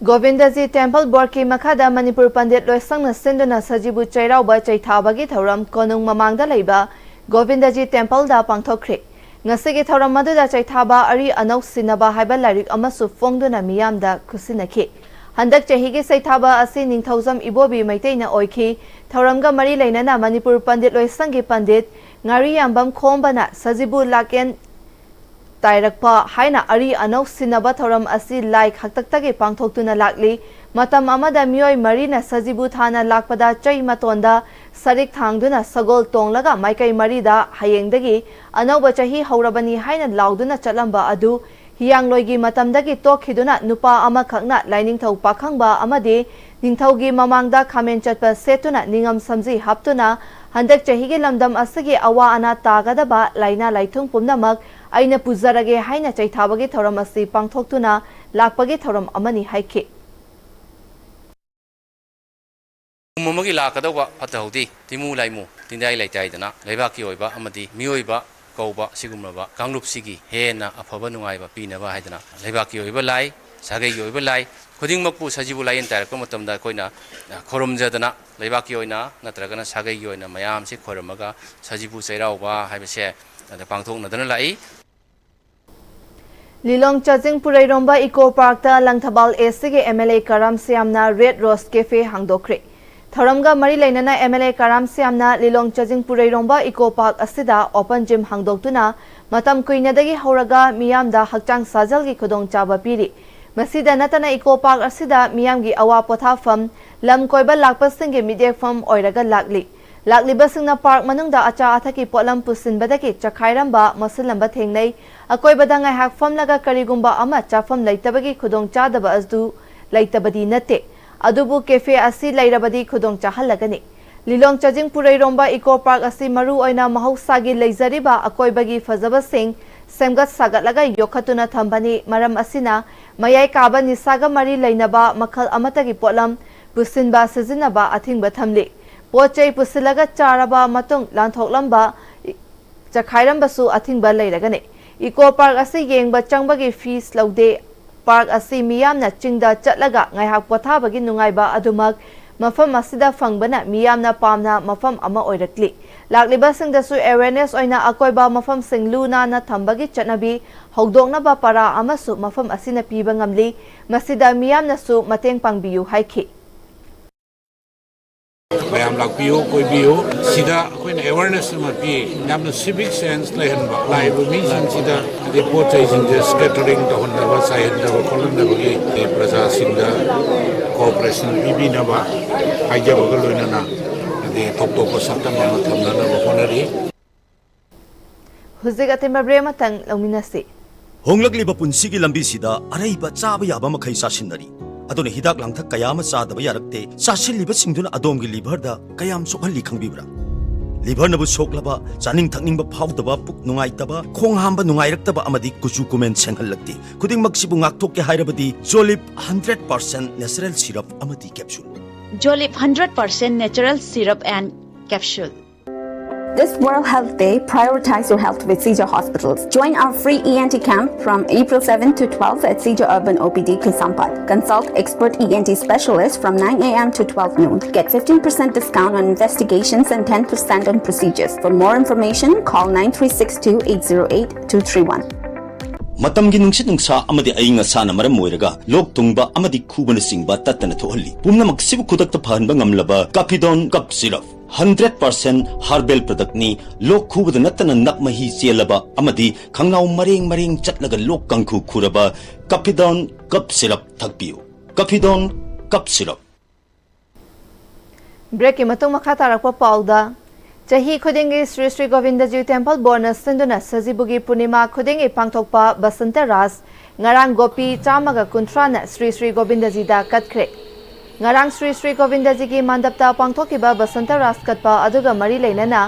ꯒꯣꯕꯤꯟꯗꯖꯤ ꯇꯦꯝꯄꯜ ꯕꯣꯔꯗꯀꯤ ꯃꯈꯥꯗ ꯃꯅꯤꯄꯨꯔ ꯄꯟꯗꯤꯠ ꯂꯣꯏꯁꯪꯅ ꯁꯤꯟꯗꯨꯅ ꯁꯖꯤꯕꯨ ꯆꯩꯔꯥꯎꯕ ꯆꯩꯊꯥꯕꯒꯤ ꯊꯧꯔꯝ ꯀꯣꯅꯨꯡ ꯃꯃꯥꯡꯗ ꯂꯩꯕ ꯒꯣꯕꯤꯟꯗꯖꯤ ꯇꯦꯝꯄꯜꯗ ꯄꯥꯡꯊꯣꯛꯈ꯭ꯔꯦ꯫ ꯉꯁꯤꯒꯤ ꯊꯧꯔꯝ ꯑꯗꯨꯗ ꯆꯩꯊꯥꯕ ꯑꯔꯤ ꯑꯅꯧ ꯁꯤꯟꯅꯕ ꯍꯥꯏꯕ ꯂꯥꯏꯔꯤꯛ ꯑꯃꯁꯨ ꯐꯣꯡꯗꯨꯅ ꯃꯤꯌꯥꯝꯗ ꯈꯨꯠꯁꯤꯟꯅꯈꯤ꯫ ꯍꯟꯗꯛ ꯆꯍꯤꯒꯤ ꯁꯩꯊꯥꯕ ꯑꯁꯤ ꯅꯤꯡꯊꯧꯖꯝ ꯏꯕꯣꯕꯤ ꯃꯩꯇꯩꯅ ꯑꯣꯏꯈꯤ꯫ ꯊꯧꯔꯝꯒ ꯃꯔꯤ ꯂꯩꯅꯅ ꯃꯅꯤꯄꯨꯔ ꯄꯟꯗꯤꯠ ꯂꯣꯏꯁꯪꯒꯤ ꯄꯟꯗꯤꯠ ꯉꯥꯔꯤꯌꯥꯝꯕꯝ ꯈꯣꯝꯕꯅ ꯁꯖꯤꯕꯨ ꯂꯥꯛꯀꯦꯟ ꯇꯥꯏꯔꯛꯄ ꯍꯥꯏꯅ ꯑꯔꯤ ꯑꯅꯧ ꯁꯤꯟꯅꯕ ꯊꯧꯔꯝ ꯑꯁꯤ ꯂꯥꯏ ꯈꯛꯇꯛꯇꯒꯤ ꯄꯥꯡꯊꯣꯛꯇꯨꯅ ꯂꯥꯛꯂꯤ꯫ ꯃꯇꯝ ꯑꯃꯗ ꯃꯤꯑꯣꯏ ꯃꯔꯤꯅ ꯁꯖꯤꯕꯨ ꯊꯥꯅ ꯂꯥꯛꯄꯗ ꯆꯩ ꯃꯇꯣꯟꯗ ꯁꯔꯤꯛ ꯊꯥꯡꯗꯨꯅ ꯁꯒꯣꯜ ꯇꯣꯡꯂꯒ ꯃꯥꯏꯀꯩ ꯃꯔꯤꯗ ꯍꯌꯦꯡꯗꯒꯤ ꯑꯅꯧꯕ ꯆꯍꯤ ꯍꯧꯔꯕꯅꯤ ꯍꯥꯏꯅ ꯂꯥꯎꯗꯨꯅ ꯆꯠꯂꯝꯕ ꯑꯗꯨ ꯍꯤꯌꯥꯡꯂꯣꯏꯒꯤ ꯃꯇꯝꯗꯒꯤ ꯇꯣꯛꯈꯤꯗꯨꯅ ꯅꯨꯄꯥ ꯑꯃꯈꯛꯅ ꯂꯥꯏꯅꯤꯡꯊꯧ ꯄꯥꯈꯪꯕ ꯑꯃꯗꯤ ꯅꯤꯡꯊꯧꯒꯤ ꯃꯃꯥꯡꯗ ꯈꯥꯃꯦꯟ ꯆꯠꯄ ꯁꯦꯠꯇꯨꯅ ꯅꯤꯡꯉꯝ ꯁꯝꯖꯤ ꯍꯥꯞꯇꯨꯅ ꯍꯟꯗꯛ ꯆꯍꯤꯒꯤ ꯂꯝꯗꯝ ꯑꯁꯤꯒꯤ ꯑꯋꯥ ꯑꯅꯥ ꯇꯥꯒꯗꯕ ꯂꯥꯏꯅꯥ ꯂꯥꯏꯊꯨꯡ ꯄꯨꯝꯅꯃꯛ ꯑꯩꯅ ꯄꯨꯖꯔꯒꯦ ꯍꯥꯏꯅ ꯆꯩꯊꯥꯕꯒꯤ ꯊꯧꯔꯝ ꯑꯁꯤ ꯄꯥꯡꯊꯣꯛꯇꯨꯅ ꯂꯥꯛꯄꯒꯤ ꯊꯧꯔꯝ ꯑꯃꯅꯤ ꯍꯥꯏꯈꯤ꯫ ꯀꯨꯝ ꯑꯃꯒꯤ ꯂꯥꯛꯀꯗꯧꯕ ꯐꯠꯇ ꯍꯥꯎꯗꯤ, ꯇꯤꯃꯨ ꯂꯥꯏꯃꯨ, ꯇꯤꯟꯗꯥꯏ ꯂꯩꯇꯥꯏꯗꯅ ꯂꯩꯕꯥꯛꯀꯤ ꯑꯣꯏꯕ ꯑꯃꯗꯤ ꯃꯤꯑꯣꯏꯕ ꯀꯧꯕ ꯁꯤꯒꯨꯝꯂꯕ ꯀꯥꯡꯂꯨꯞꯁꯤꯒꯤ ꯍꯦꯟꯅ ꯑꯐꯕ ꯅꯨꯡꯉꯥꯏꯕ ꯄꯤꯅꯕ ꯍꯥꯏꯗꯅ ꯂꯩꯕꯥꯛꯀꯤ ꯑꯣꯏꯕ ꯂꯥꯏ, ꯁꯥꯒꯩꯒꯤ ꯑꯣꯏꯕ ꯂꯥꯏ ꯈꯨꯗꯤꯡꯃꯛꯄꯨ ꯁꯖꯤꯕꯨ ꯂꯥꯏꯌꯦꯟ ꯇꯥꯏꯔꯛꯄ ꯃꯇꯝꯗ ꯑꯩꯈꯣꯏꯅ ꯈꯨꯔꯨꯝꯖꯗꯅ ꯂꯩꯕꯥꯛꯀꯤ ꯑꯣꯏꯅ ꯅꯠꯇ꯭ꯔꯒꯅ ꯁꯥꯒꯩꯒꯤ ꯑꯣꯏꯅ ꯃꯌꯥꯝꯁꯤ ꯈꯣꯏꯔꯝꯃꯒ ꯁꯖꯤꯕꯨ ꯆꯩꯔꯥꯎꯕ ꯍꯥꯏꯕꯁꯦ ꯑꯗ ꯄꯥꯡꯊꯣꯛꯅꯗꯅ ꯂꯥꯛꯏ꯫ ꯂꯤꯂꯣꯡ ꯆꯥꯖꯤꯡ ꯄꯨꯔꯩꯔꯣꯝꯕ ꯏꯀꯣ ꯄꯥꯔꯛꯇ ꯂꯪꯊꯕꯥꯜ ꯑꯦꯁꯤꯒꯤ ꯑꯦꯝ ꯑꯦꯜ ꯑꯦ ꯀꯔꯥꯝ ꯁ꯭ꯌꯥꯝꯅ ꯔꯦꯗ ꯔꯣꯁ ꯀꯦꯐꯦ ꯍꯥꯡꯗꯣꯛꯈ꯭ꯔꯦ꯫ ꯊꯧꯔꯝꯒ ꯃꯔꯤ ꯂꯩꯅꯅ ꯑꯦꯝ ꯑꯦꯜ ꯑꯦ ꯀꯔꯥꯝ ꯁ꯭ꯌꯥꯝꯅ ꯂꯤꯂꯣꯡ ꯆꯥꯖꯤꯡ ꯄꯨꯔꯩꯔꯣꯝꯕ ꯏꯀꯣ ꯄꯥꯔꯛ ꯑꯁꯤꯗ ꯑꯣꯄꯟ ꯖꯤꯝ ꯍꯥꯡꯗꯣꯛꯇꯨꯅ ꯃꯇꯝ ꯀꯨꯏꯅꯗꯒꯤ ꯍꯧꯔꯒ ꯃꯤꯌꯥꯝꯗ ꯍꯛꯆꯥꯡ ꯁꯥꯖꯦꯜꯒꯤ ꯈꯨꯗꯣꯡꯆꯥꯕ ꯄꯤꯔꯤ꯫ ꯃꯁꯤꯗ ꯅꯠꯇꯅ ꯏꯀꯣ ꯄꯥꯔꯛ ꯑꯁꯤꯗ ꯃꯤꯌꯥꯝꯒꯤ ꯑꯋꯥ ꯄꯣꯊꯥꯐꯝ, ꯂꯝ ꯀꯣꯏꯕ ꯂꯥꯛꯄꯁꯤꯡꯒꯤ ꯃꯤꯠꯌꯦꯡꯐꯝ ꯑꯣꯏꯔꯒ ꯂꯥꯛꯂꯤ꯫ ꯂꯥꯛꯂꯤꯕꯁꯤꯡꯅ ꯄꯥꯔꯛ ꯃꯅꯨꯡꯗ ꯑꯆꯥ ꯑꯊꯛꯀꯤ ꯄꯣꯠꯂꯝ ꯄꯨꯁꯤꯟꯕꯗꯒꯤ ꯆꯈꯥꯏꯔꯝꯕ, ꯃꯣꯠꯁꯤꯜꯂꯝꯕ ꯊꯦꯡꯅꯩ꯫ ꯑꯀꯣꯏꯕꯗ ꯉꯥꯏꯍꯥꯛ ꯐꯝꯂꯒ ꯀꯔꯤꯒꯨꯝꯕ ꯑꯃ ꯆꯥꯐꯝ ꯂꯩꯇꯕꯒꯤ ꯈꯨꯗꯣꯡꯆꯥꯗꯕ ꯑꯗꯨ ꯂꯩꯇꯕꯗꯤ ꯅꯠꯇꯦ, ꯑꯗꯨꯕꯨ ꯀꯦꯐꯦ ꯑꯁꯤ ꯂꯩꯔꯕꯗꯤ ꯈꯨꯗꯣꯡ ꯆꯥꯍꯜꯂꯒꯅꯤ꯫ ꯂꯤꯂꯣꯡ ꯆꯥꯖꯤꯡ ꯄꯨꯔꯩꯔꯣꯝꯕ ꯏꯀꯣ ꯄꯥꯔꯛ ꯑꯁꯤ ꯃꯔꯨ ꯑꯣꯏꯅ ꯃꯍꯧꯁꯥꯒꯤ ꯂꯩꯖꯔꯤꯕ ꯑꯀꯣꯏꯕꯒꯤ ꯐꯖꯕꯁꯤꯡ ꯁꯦꯝꯒꯠ ꯁꯥꯒꯠꯂꯒ ꯌꯣꯛꯈꯠꯇꯨꯅ ꯊꯝꯕꯅꯤ꯫ ꯃꯔꯝ ꯑꯁꯤꯅ ꯃꯌꯥꯏ ꯀꯥꯕ ꯅꯤꯁꯥꯒ ꯃꯔꯤ ꯂꯩꯅꯕ ꯃꯈꯜ ꯑꯃꯠꯇꯒꯤ ꯄꯣꯠꯂꯝ ꯄꯨꯁꯤꯟꯕ, ꯁꯤꯖꯤꯟꯅꯕ ꯑꯊꯤꯡꯕ ꯊꯝꯂꯤ꯫ ꯄꯣꯠ ꯆꯩ ꯄꯨꯁꯤꯜꯂꯒ ꯆꯥꯔꯕ ꯃꯇꯨꯡ ꯂꯥꯟꯊꯣꯛꯂꯝꯕ, ꯆꯈꯥꯏꯔꯝꯕꯁꯨ ꯑꯊꯤꯡꯕ ꯂꯩꯔꯒꯅꯤ꯫ ꯏꯀꯣ ꯄꯥꯔꯛ ꯑꯁꯤ ꯌꯦꯡꯕ ꯆꯪꯕꯒꯤ ꯐꯤꯁ ꯂꯧꯗꯦ꯫ ꯄꯥꯔꯛ ꯑꯁꯤ ꯃꯤꯌꯥꯝꯅ ꯆꯤꯡꯗ ꯆꯠꯂꯒ ꯉꯥꯏꯍꯥꯛ ꯄꯣꯊꯥꯕꯒꯤ ꯅꯨꯡꯉꯥꯏꯕ ꯑꯗꯨꯃꯛ ꯃꯐꯝ ꯑꯁꯤꯗ ꯐꯪꯕꯅ ꯃꯤꯌꯥꯝꯅ ꯄꯥꯝꯅ ꯃꯐꯝ ꯑꯃ ꯑꯣꯏꯔꯛꯂꯤ꯫ ꯂꯥꯛꯂꯤꯕꯁꯤꯡꯗꯁꯨ awareness ꯑꯣꯏꯅ ꯑꯀꯣꯏꯕ ꯃꯐꯝꯁꯤꯡ ꯂꯨ ꯅꯥꯟꯅ ꯊꯝꯕꯒꯤ ꯆꯠꯅꯕꯤ ꯍꯧꯗꯣꯛꯅꯕ ꯄꯔꯥ ꯑꯃꯁꯨ ꯃꯐꯝ ꯑꯁꯤꯅ ꯄꯤꯕ ꯉꯝꯂꯤ꯫ ꯃꯁꯤꯗ ꯃꯤꯌꯥꯝꯅꯁꯨ ꯃꯇꯦꯡ ꯄꯥꯡꯕꯤꯌꯨ ꯍꯥꯏꯈꯤ꯫ ꯃꯌꯥꯝ ꯂꯥꯛꯄꯤꯌꯨ, ꯀꯣꯏꯕꯤꯌꯨ꯫ ꯁꯤꯗ ꯑꯩꯈꯣꯏꯅ awareness ꯑꯃ ꯄꯤ꯫ ꯌꯥꯝꯅ civic sense ꯂꯩꯍꯟꯕ꯫ ꯂꯥꯛꯏꯕ ꯃꯤꯁꯤꯡꯁꯤꯗ, ꯑꯗꯩ ꯄꯣꯠ ꯆꯩꯁꯤꯡꯁꯦ scattering ꯇꯧꯍꯟꯗꯕ, ꯆꯥꯏꯍꯟꯗꯕ ꯈꯣꯠꯍꯟꯗꯕꯒꯤ, ꯑꯗꯩ ꯄ꯭ꯔꯖꯥꯁꯤꯡꯗ cooperation ꯄꯤꯕꯤꯅꯕ ꯍꯥꯏꯖꯕꯒ ꯂꯣꯏꯅꯅ, ꯑꯗꯩ ꯇꯣꯞ ꯇꯣꯞꯄ ꯁꯛꯇꯝ ꯑꯃ ꯊꯝꯅꯅꯕ ꯍꯣꯠꯅꯔꯤ꯫ ꯍꯧꯖꯤꯛ ꯑꯇꯦꯟꯕ break ꯑꯃꯇꯪ ꯂꯧꯃꯤꯟꯅꯁꯤ꯫ ꯍꯣꯡꯂꯛꯂꯤꯕ ꯄꯨꯟꯁꯤꯒꯤ ꯂꯝꯕꯤꯁꯤꯗ ꯑꯔꯩꯕ ꯆꯥꯕ ꯌꯥꯕ ꯃꯈꯩ ꯆꯥꯁꯤꯟꯅꯔꯤ꯫ ꯑꯗꯨꯅ ꯍꯤꯗꯥꯛ ꯂꯥꯡꯊꯛ ꯀꯌꯥ ꯑꯃ ꯆꯥꯗꯕ ꯌꯥꯔꯛꯇꯦ꯫ ꯆꯥꯁꯤꯜꯂꯤꯕꯁꯤꯡꯗꯨꯅ ꯑꯗꯣꯝꯒꯤ liverꯗ ꯀꯌꯥꯝ ꯁꯣꯛꯍꯜꯂꯤ ꯈꯪꯕꯤꯕ꯭ꯔꯥ? Liverꯅꯕꯨ ꯁꯣꯛꯂꯕ, ꯆꯥꯅꯤꯡ ꯊꯛꯅꯤꯡꯕ ꯐꯥꯎꯗꯕ, ꯄꯨꯛ ꯅꯨꯡꯉꯥꯏꯇꯕ, ꯈꯣꯡ ꯍꯥꯝꯕ ꯅꯨꯡꯉꯥꯏꯔꯛꯇꯕ ꯑꯃꯗꯤ ꯀꯨꯆꯨ ꯀꯨꯃꯦꯟ ꯁꯦꯡꯍꯜꯂꯛꯇꯦ꯫ ꯈꯨꯗꯤꯡꯃꯛꯁꯤꯕꯨ ꯉꯥꯛꯊꯣꯛꯀꯦ ꯍꯥꯏꯔꯕꯗꯤ Jolib hundred percent natural syrup ꯑꯃꯗꯤ capsule꯫ Jolib hundred percent natural syrup and capsule. This World Health Day, prioritize your health with Seizure Hospitals. Join our free E N T camp from April seventh to twelfth at Seizure Urban O P D Kaisampad. Consult expert E N T specialists from nine a m to twelve noon. Get fifteen percent discount on investigations and ten percent on procedures. For more information, call nine three six two eight zero eight two three one. ꯃꯇꯝꯒꯤ ꯅꯨꯡꯁꯤꯠ ꯅꯨꯡꯁꯥ ꯑꯃꯗꯤ ꯑꯏꯪ ꯑꯁꯥꯅ ꯃꯔꯝ ꯑꯣꯏꯔꯒ ꯂꯣꯛ ꯊꯨꯡꯕ ꯑꯃꯗꯤ ꯈꯨꯕꯅꯆꯤꯡꯕ ꯇꯠꯇꯅ ꯊꯣꯛꯍꯜꯂꯤ꯫ ꯄꯨꯝꯅꯃꯛꯁꯤꯕꯨ ꯈꯨꯗꯛꯇ ꯐꯍꯟꯕ ꯉꯝꯂꯕ Cappidone Cough Syrup, hundred percent herbal productꯅꯤ꯫ ꯂꯣꯛ ꯈꯨꯕꯗ ꯅꯠꯇꯅ ꯅꯞ ꯃꯍꯤ ꯆꯦꯜꯂꯕ ꯑꯃꯗꯤ ꯈꯪꯅꯥꯎ ꯃꯔꯦꯡ ꯃꯔꯦꯡ ꯆꯠꯂꯒ ꯂꯣꯛ ꯀꯥꯡꯈꯨ ꯈꯨꯔꯕ Cappidone Cough Syrup ꯊꯛꯄꯤꯌꯨ꯫ Cappidone Cough Syrup꯫ Breakꯀꯤ ꯃꯇꯨꯡ ꯃꯈꯥ ꯇꯥꯔꯛꯄ ꯄꯥꯎꯗ, ꯆꯍꯤ ꯈꯨꯗꯤꯡꯒꯤ ꯁ꯭ꯔꯤ ꯁ꯭ꯔꯤ ꯒꯣꯕꯤꯟꯗꯖꯤ ꯇꯦꯝꯄꯜ ꯕꯣꯔꯗꯅ ꯁꯤꯟꯗꯨꯅ ꯁꯖꯤꯕꯨꯒꯤ ꯄꯨꯔꯅꯤꯃꯥ ꯈꯨꯗꯤꯡꯒꯤ ꯄꯥꯡꯊꯣꯛꯄ ꯕꯁꯟꯇ ꯔꯥꯁ ꯉꯔꯥꯡ ꯒꯣꯄꯤ ꯆꯥꯝꯃꯒ ꯀꯨꯟꯊ꯭ꯔꯥꯅ ꯁ꯭ꯔꯤ ꯁ꯭ꯔꯤ ꯒꯣꯕꯤꯟꯗꯖꯤꯗ ꯀꯠꯈ꯭ꯔꯦ꯫ ꯉꯔꯥꯡ ꯁ꯭ꯔꯤ ꯁ꯭ꯔꯤ ꯒꯣꯕꯤꯟꯗꯖꯤꯒꯤ ꯃꯟꯗꯞꯇ ꯄꯥꯡꯊꯣꯛꯈꯤꯕ ꯕꯁꯟꯇ ꯔꯥꯁ ꯀꯠꯄ ꯑꯗꯨꯒ ꯃꯔꯤ ꯂꯩꯅꯅ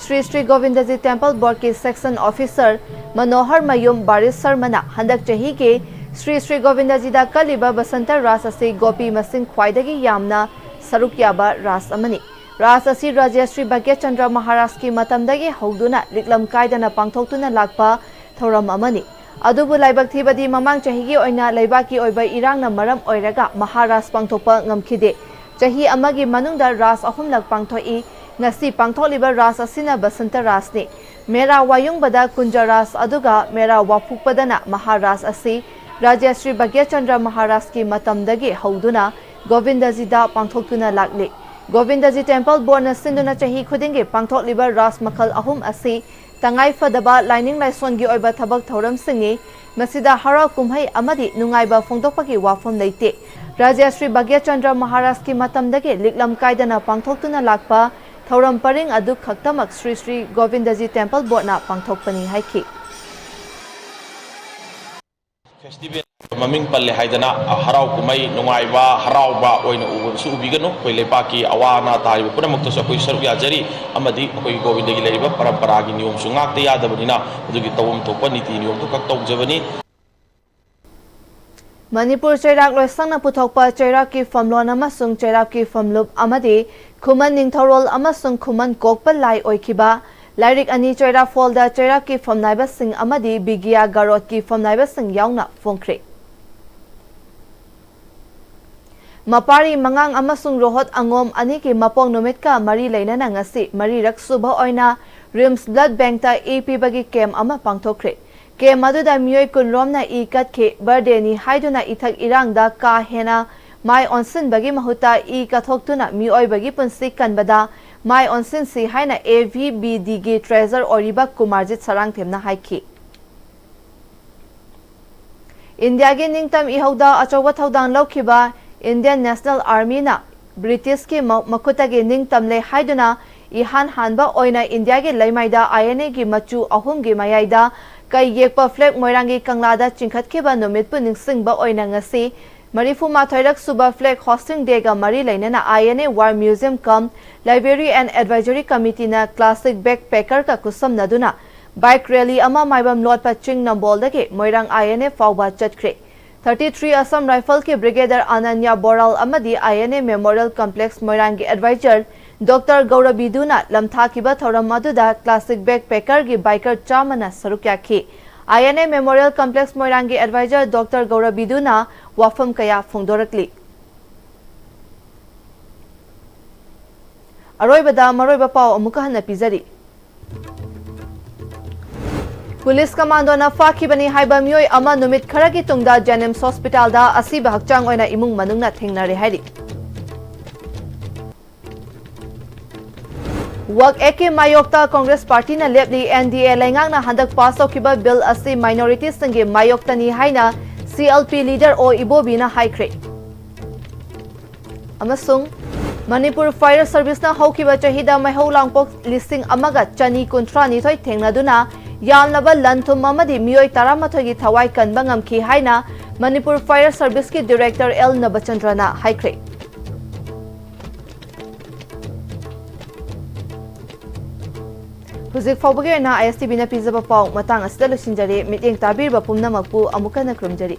ꯁ꯭ꯔꯤ ꯁ꯭ꯔꯤ ꯒꯣꯕꯤꯟꯗꯖꯤ ꯇꯦꯝꯄꯜ ꯕꯣꯔꯗꯀꯤ section officer ꯃꯅꯣꯍꯔ ꯃꯌꯨꯝ ꯕꯥꯔꯤꯁ ꯁꯔꯃꯅ ꯍꯟꯗꯛ ꯆꯍꯤꯒꯤ ꯁ꯭ꯔꯤ ꯁ꯭ꯔꯤ ꯒꯣꯕꯤꯟꯗꯖꯤꯗ ꯀꯠꯂꯤꯕ ꯕꯁꯟꯇ ꯔꯥꯁ ꯑꯁꯤ ꯒꯣꯄꯤ ꯃꯁꯤꯡ ꯈ꯭ꯋꯥꯏꯗꯒꯤ ꯌꯥꯝꯅ ꯁꯔꯨꯛ ꯌꯥꯕ ꯔꯥꯁ ꯑꯃꯅꯤ꯫ ꯔꯥꯁ ꯑꯁꯤ ꯔꯥꯖ꯭ꯌ ꯁ꯭ꯔꯤ ꯚꯥꯒ꯭ꯌꯆꯟꯗ꯭ꯔ ꯃꯍꯥꯔꯥꯖꯀꯤ ꯃꯇꯝꯗꯒꯤ ꯍꯧꯗꯨꯅ ꯂꯤꯛꯂꯝ ꯀꯥꯏꯗꯅ ꯄꯥꯡꯊꯣꯛꯇꯨꯅ ꯂꯥꯛꯄ ꯊꯧꯔꯝ ꯑꯃꯅꯤ꯫ ꯑꯗꯨꯕꯨ ꯂꯥꯏꯕꯛ ꯊꯤꯕꯗꯤ ꯃꯃꯥꯡ ꯆꯍꯤꯒꯤ ꯑꯣꯏꯅ ꯂꯩꯕꯥꯛꯀꯤ ꯑꯣꯏꯕ ꯏꯔꯥꯡꯅ ꯃꯔꯝ ꯑꯣꯏꯔꯒ ꯃꯍꯥꯔꯥꯁ ꯄꯥꯡꯊꯣꯛꯄ ꯉꯝꯈꯤꯗꯦ꯫ ꯆꯍꯤ ꯑꯃꯒꯤ ꯃꯅꯨꯡꯗ ꯔꯥꯁ ꯑꯍꯨꯝꯂꯛ ꯄꯥꯡꯊꯣꯛꯏ꯫ ꯉꯁꯤ ꯄꯥꯡꯊꯣꯛꯂꯤꯕ ꯔꯥꯁ ꯑꯁꯤꯅ ꯕꯁꯟꯇ ꯔꯥꯁꯅꯤ꯫ ꯃꯦꯔꯥ ꯋꯥꯌꯨꯡꯕꯗ ꯀꯨꯟꯖ ꯔꯥꯁ ꯑꯗꯨꯒ ꯃꯦꯔꯥ ꯋꯥꯐꯨꯛꯄꯗꯅ ꯃꯍꯥꯔꯥꯁ ꯑꯁꯤ ꯔꯥꯖ꯭ꯌ ꯁ꯭ꯔꯤ ꯚꯥꯒ꯭ꯌꯆꯟꯗ꯭ꯔ ꯃꯍꯥꯔꯥꯖꯀꯤ ꯃꯇꯝꯗꯒꯤ ꯍꯧꯗꯨꯅ ꯒꯣꯕꯤꯟꯗꯖꯤꯗ ꯄꯥꯡꯊꯣꯛꯇꯨꯅ ꯂꯥꯛꯂꯤ꯫ ꯒꯣꯕꯤꯟꯗꯖꯤ ꯇꯦꯝꯄꯜ ꯕꯣꯔꯗꯅ ꯁꯤꯟꯗꯨꯅ ꯆꯍꯤ ꯈꯨꯗꯤꯡꯒꯤ ꯄꯥꯡꯊꯣꯛꯂꯤꯕ ꯔꯥꯁ ꯃꯈꯜ ꯑꯍꯨꯝ ꯑꯁꯤ ꯇꯉꯥꯏ ꯐꯗꯕ ꯂꯥꯏꯅꯤꯡ ꯂꯥꯏꯁꯣꯟꯒꯤ ꯑꯣꯏꯕ ꯊꯕꯛ ꯊꯧꯔꯝꯁꯤꯡꯅꯤ꯫ ꯃꯁꯤꯗ ꯍꯔꯥꯎ ꯀꯨꯝꯍꯩ ꯑꯃꯗꯤ ꯅꯨꯡꯉꯥꯏꯕ ꯐꯣꯡꯗꯣꯛꯄꯒꯤ ꯋꯥꯐꯝ ꯂꯩꯇꯦ꯫ ꯔꯥꯖ꯭ꯌ ꯁ꯭ꯔꯤ ꯚꯥꯒ꯭ꯌꯆꯟꯗ꯭ꯔ ꯃꯍꯥꯔꯥꯖꯀꯤ ꯃꯇꯝꯗꯒꯤ ꯂꯤꯛꯂꯝ ꯀꯥꯏꯗꯅ ꯄꯥꯡꯊꯣꯛꯇꯨꯅ ꯂꯥꯛꯄ ꯊꯧꯔꯝ ꯄꯔꯤꯡ ꯑꯗꯨ ꯈꯛꯇꯃꯛ ꯁ꯭ꯔꯤ ꯁ꯭ꯔꯤ ꯒꯣꯕꯤꯟꯗꯖꯤ ꯇꯦꯝꯄꯜ ꯕꯣꯔꯗꯅ ꯄꯥꯡꯊꯣꯛꯄꯅꯤ ꯍꯥꯏꯈꯤ꯫ ꯐꯦꯁꯇꯤꯚꯦꯜ ꯃꯃꯤꯡ ꯄꯜꯂꯦ ꯍꯥꯏꯗꯅ ꯍꯔꯥꯎ ꯀꯨꯝꯍꯩ ꯅꯨꯡꯉꯥꯏꯕ, ꯍꯔꯥꯎꯕ ꯑꯣꯏꯅ ꯎꯕꯁꯨ ꯎꯕꯤꯒꯅꯨ꯫ ꯑꯩꯈꯣꯏ ꯂꯩꯄꯥꯛꯀꯤ ꯑꯋꯥ ꯑꯅꯥ ꯇꯥꯔꯤꯕ ꯄꯨꯝꯅꯃꯛꯇꯁꯨ ꯑꯩꯈꯣꯏ ꯁꯔꯨꯛ ꯌꯥꯖꯔꯤ, ꯑꯃꯗꯤ ꯑꯩꯈꯣꯏꯒꯤ ꯒꯣꯕꯤꯟꯗꯒꯤ ꯂꯩꯔꯤꯕ ꯄꯔꯝꯄꯔꯥꯒꯤ ꯅꯤꯌꯣꯝꯁꯨ ꯉꯥꯛꯇ ꯌꯥꯗꯕꯅꯤꯅ, ꯑꯗꯨꯒꯤ ꯇꯧꯐꯝ ꯊꯣꯛꯄ ꯅꯤꯇꯤ ꯅꯤꯌꯣꯝꯗꯨ ꯈꯛ ꯇꯧꯖꯕꯅꯤ꯫ ꯃꯅꯤꯄꯨꯔ ꯆꯩꯔꯥꯛ ꯂꯣꯏꯁꯪꯅ ꯄꯨꯊꯣꯛꯄ ꯆꯩꯔꯥꯛꯀꯤ ꯐꯝꯂꯣꯟ ꯑꯃꯁꯨꯡ ꯆꯩꯔꯥꯛꯀꯤ ꯐꯝꯂꯨꯞ ꯑꯃꯗꯤ ꯈꯨꯃꯟ ꯅꯤꯡꯊꯧꯔꯣꯜ ꯑꯃꯁꯨꯡ ꯈꯨꯃꯟ ꯀꯣꯛꯄ ꯂꯥꯏ ꯑꯣꯏꯈꯤꯕ ꯂꯥꯏꯔꯤꯛ ꯑꯅꯤ ꯆꯩꯔꯥꯛꯐꯣꯜꯗ ꯆꯩꯔꯥꯛꯀꯤ ꯐꯝꯅꯥꯏꯕꯁꯤꯡ ꯑꯃꯗꯤ ꯕꯤꯒꯤꯌꯥ ꯒꯥꯔꯣꯠꯀꯤ ꯐꯝꯅꯥꯏꯕꯁꯤꯡ ꯌꯥꯎꯅ ꯐꯣꯡꯈ꯭ꯔꯦ꯫ ꯃꯄꯥꯔꯤ ꯃꯉꯥꯡ ꯑꯃꯁꯨꯡ ꯔꯣꯍꯠ ꯑꯉꯣꯝ ꯑꯅꯤꯒꯤ ꯃꯄꯣꯛ ꯅꯨꯃꯤꯠꯀ ꯃꯔꯤ ꯂꯩꯅꯅ ꯉꯁꯤ ꯃꯔꯤꯔꯛ ꯁꯨꯕ ꯑꯣꯏꯅ ꯔꯤꯝꯁ ꯕ꯭ꯂꯗ ꯕꯦꯡꯛꯇ ꯏ ꯄꯤꯕꯒꯤ ꯀꯦꯝꯞ ꯑꯃ ꯄꯥꯡꯊꯣꯛꯈ꯭ꯔꯦ꯫ ꯀꯦꯝꯞ ꯑꯗꯨꯗ ꯃꯤꯑꯣꯏ ꯀꯨꯟꯔꯣꯝꯅ ꯏ ꯀꯠꯈꯤ꯫ ꯕꯔꯗꯦꯅꯤ ꯍꯥꯏꯗꯨꯅ ꯏꯊꯛ ꯏꯔꯥꯡꯗ ꯀꯥ ꯍꯦꯟꯅ ꯃꯥꯏ ꯑꯣꯟꯁꯤꯟꯕꯒꯤ ꯃꯍꯨꯠꯇ ꯏ ꯀꯠꯊꯣꯛꯇꯨꯅ ꯃꯤꯑꯣꯏꯕꯒꯤ ꯄꯨꯟꯁꯤ ꯀꯟꯕꯗ ꯃꯥꯏ ꯑꯣꯟꯁꯤꯟꯁꯤ ꯍꯥꯏꯅ ꯑꯦ ꯚꯤ ꯕꯤ ꯗꯤꯒꯤ ꯇ꯭ꯔꯦꯖꯔ ꯑꯣꯏꯔꯤꯕ ꯀꯨꯃꯥꯔꯖꯤꯠ ꯁꯔꯥꯡꯊꯦꯝꯅ ꯍꯥꯏꯈꯤ꯫ ꯏꯟꯗꯤꯌꯥꯒꯤ ꯅꯤꯡꯇꯝ ꯏꯍꯧꯗ ꯑꯆꯧꯕ ꯊꯧꯗꯥꯡ ꯂꯧꯈꯤꯕ ꯏꯟꯗꯤꯌꯟ ꯅꯦꯁꯅꯦꯜ ꯑꯥꯔꯃꯤꯅ ꯕ꯭ꯔꯤꯇꯤꯁꯀꯤ ꯃ-, ꯃꯈꯨꯠꯇꯒꯤ ꯅꯤꯡꯇꯝꯂꯦ ꯍꯥꯏꯗꯨꯅ ꯏꯍꯥꯟ ꯍꯥꯟꯕ ꯑꯣꯏꯅ ꯏꯟꯗꯤꯌꯥꯒꯤ ꯂꯩꯃꯥꯏꯗ ꯑꯥꯏ ꯑꯦꯟ ꯑꯦꯒꯤ ꯃꯆꯨ ꯑꯍꯨꯝꯒꯤ ꯃꯌꯥꯏꯗ ꯀꯩ ꯌꯦꯛꯄ ꯐ꯭ꯂꯦꯒ ꯃꯣꯏꯔꯥꯡꯒꯤ ꯀꯪꯂꯥꯗ ꯆꯤꯡꯈꯠꯈꯤꯕ ꯅꯨꯃꯤꯠꯄꯨ ꯅꯤꯡꯁꯤꯡꯕ ꯑꯣꯏꯅ ꯉꯁꯤ ꯃꯔꯤꯐꯨ ꯃꯥꯊꯣꯏꯔꯛ ꯁꯨꯕ ꯐ꯭ꯂꯦꯒ ꯍꯣꯁꯇꯤꯡ ꯗꯦꯒ ꯃꯔꯤ ꯂꯩꯅꯅ I N A war museum cum library and advisory ꯀꯃꯤꯇꯤꯅ ꯀ꯭ꯂꯥꯁꯤꯛ ꯕꯦꯛ ꯄꯦꯀꯔꯒ ꯈꯨꯠꯁꯝꯅꯗꯨꯅ ꯕꯥꯏꯛ ꯔꯦꯂꯤ ꯑꯃ ꯃꯥꯏꯕꯝ ꯂꯣꯠꯄ ꯆꯤꯡ ꯅꯝꯕꯣꯜꯗꯒꯤ ꯃꯣꯏꯔꯥꯡ ꯑꯥꯏ ꯑꯦꯟ ꯑꯦ ꯐꯥꯎꯕ ꯆꯠꯈ꯭ꯔꯦ꯫ ꯊꯥꯔꯇꯤ ꯊ꯭ꯔꯤ ꯑꯁꯥꯝ ꯔꯥꯏꯐꯜꯁꯀꯤ ꯕ꯭ꯔꯤꯒꯦꯗꯔ ꯑꯅꯟꯌ ꯕꯣꯔꯥꯜ ꯑꯃꯗꯤ ꯑꯥꯏ ꯑꯦꯟ ꯑꯦ ꯃꯦꯃꯣꯔꯤꯌꯦꯜ ꯀꯝꯄ꯭ꯂꯦꯛꯁ ꯃꯣꯏꯔꯥꯡꯒꯤ ꯑꯦꯗꯚꯥꯏꯖꯔ ꯗꯣꯛꯇꯔ ꯒꯧꯔꯕꯤꯗꯨꯅ ꯂꯝꯊꯥꯈꯤꯕ ꯊꯧꯔꯝ ꯑꯗꯨꯗ ꯀ꯭ꯂꯥꯁꯤꯛ ꯕꯦꯛ ꯄꯦꯀꯔꯒꯤ ꯕꯥꯏꯀꯔ ꯆꯥꯝꯃꯅ ꯁꯔꯨꯛ ꯌꯥꯈꯤ꯫ ꯑꯥꯏ ꯑꯦꯟ ꯑꯦ ꯃꯦꯃꯣꯔꯤꯌꯦꯜ ꯀꯝꯄ꯭ꯂꯦꯛꯁ ꯃꯣꯏꯔꯥꯡꯒꯤ ꯑꯦꯗꯚꯥꯏꯖꯔ ꯗꯣꯛꯇꯔ ꯒꯧꯔꯕꯤꯗꯨꯅ ꯋꯥꯐꯝ ꯀꯌꯥ ꯐꯣꯡꯗꯣꯔꯛꯂꯤ꯫ ꯑꯔꯣꯏꯕꯗ ꯃꯔꯨꯑꯣꯏꯕ ꯄꯥꯎ ꯑꯃꯨꯛꯀ ꯍꯟꯅ ꯄꯤꯖꯔꯤ꯫ ꯄꯨꯂꯤꯁ ꯀꯃꯥꯟꯗꯣꯅ ꯐꯥꯈꯤꯕꯅꯤ ꯍꯥꯏꯕ ꯃꯤꯑꯣꯏ ꯑꯃ ꯅꯨꯃꯤꯠ ꯈꯔꯒꯤ ꯇꯨꯡꯗ JNIMS hospitalꯗ ꯑꯁꯤꯕ ꯍꯛꯆꯥꯡ ꯑꯣꯏꯅ ꯏꯃꯨꯡ ꯃꯅꯨꯡꯅ ꯊꯦꯡꯅꯔꯦ ꯍꯥꯏꯔꯤ꯫ ꯋꯛꯐ ꯑꯦꯛꯀꯤ ꯃꯥꯌꯣꯛꯇ ꯀꯣꯡꯒ꯭ꯔꯦꯁ ꯄꯥꯔꯇꯤꯅ ꯂꯦꯞꯂꯤ꯫ NDA ꯂꯩꯉꯥꯛꯅ ꯍꯟꯗꯛ ꯄꯥꯁ ꯇꯧꯈꯤꯕ ꯕꯤꯜ ꯑꯁꯤ ꯃꯥꯏꯅꯣꯔꯤꯇꯤꯁꯤꯡꯒꯤ ꯃꯥꯌꯣꯛꯇꯅꯤ ꯍꯥꯏꯅ CLP ꯂꯤꯗꯔ ꯑꯣ ꯏꯕꯣꯕꯤꯅ ꯍꯥꯏꯈ꯭ꯔꯦ꯫ ꯑꯃꯁꯨꯡ ꯃꯅꯤꯄꯨꯔ ꯐꯥꯌꯔ ꯁꯔꯚꯤꯁꯅ ꯍꯧꯈꯤꯕ ꯆꯍꯤꯗ ꯃꯩꯍꯧ ꯂꯥꯡꯄꯣꯛ ꯂꯤꯁꯤꯡ ꯑꯃꯒ ꯆꯅꯤ ꯀꯨꯟꯊ꯭ꯔꯥ ꯅꯤꯊꯣꯏ ꯊꯦꯡꯅꯗꯨꯅ ꯌꯥꯝꯂꯕ ꯂꯟ ꯊꯨꯝ ꯑꯃꯗꯤ ꯃꯤꯑꯣꯏ ꯇꯔꯥꯃꯥꯊꯣꯏꯒꯤ ꯊꯋꯥꯏ ꯀꯟꯕ ꯉꯝꯈꯤ ꯍꯥꯏꯅ ꯃꯅꯤꯄꯨꯔ ꯐꯥꯌꯔ ꯁꯔꯚꯤꯁꯀꯤ ꯗꯤꯔꯦꯛꯇꯔ ꯑꯦꯜ ꯅꯕꯆꯟꯗ꯭ꯔꯅ ꯍꯥꯏꯈ꯭ꯔꯦ꯫ ꯍꯧꯖꯤꯛ ꯐꯥꯎꯕꯒꯤ ꯑꯣꯏꯅ ISTVꯅ ꯄꯤꯖꯕ ꯄꯥꯎ ꯃꯇꯥꯡ ꯑꯁꯤꯗ ꯂꯣꯏꯁꯤꯟꯖꯔꯦ꯫ ꯃꯤꯠꯌꯦꯡ ꯇꯥꯕꯤꯔꯤꯕ ꯄꯨꯝꯅꯃꯛꯄꯨ ꯑꯃꯨꯛ ꯍꯟꯅ ꯈꯨꯔꯨꯝꯖꯔꯤ꯫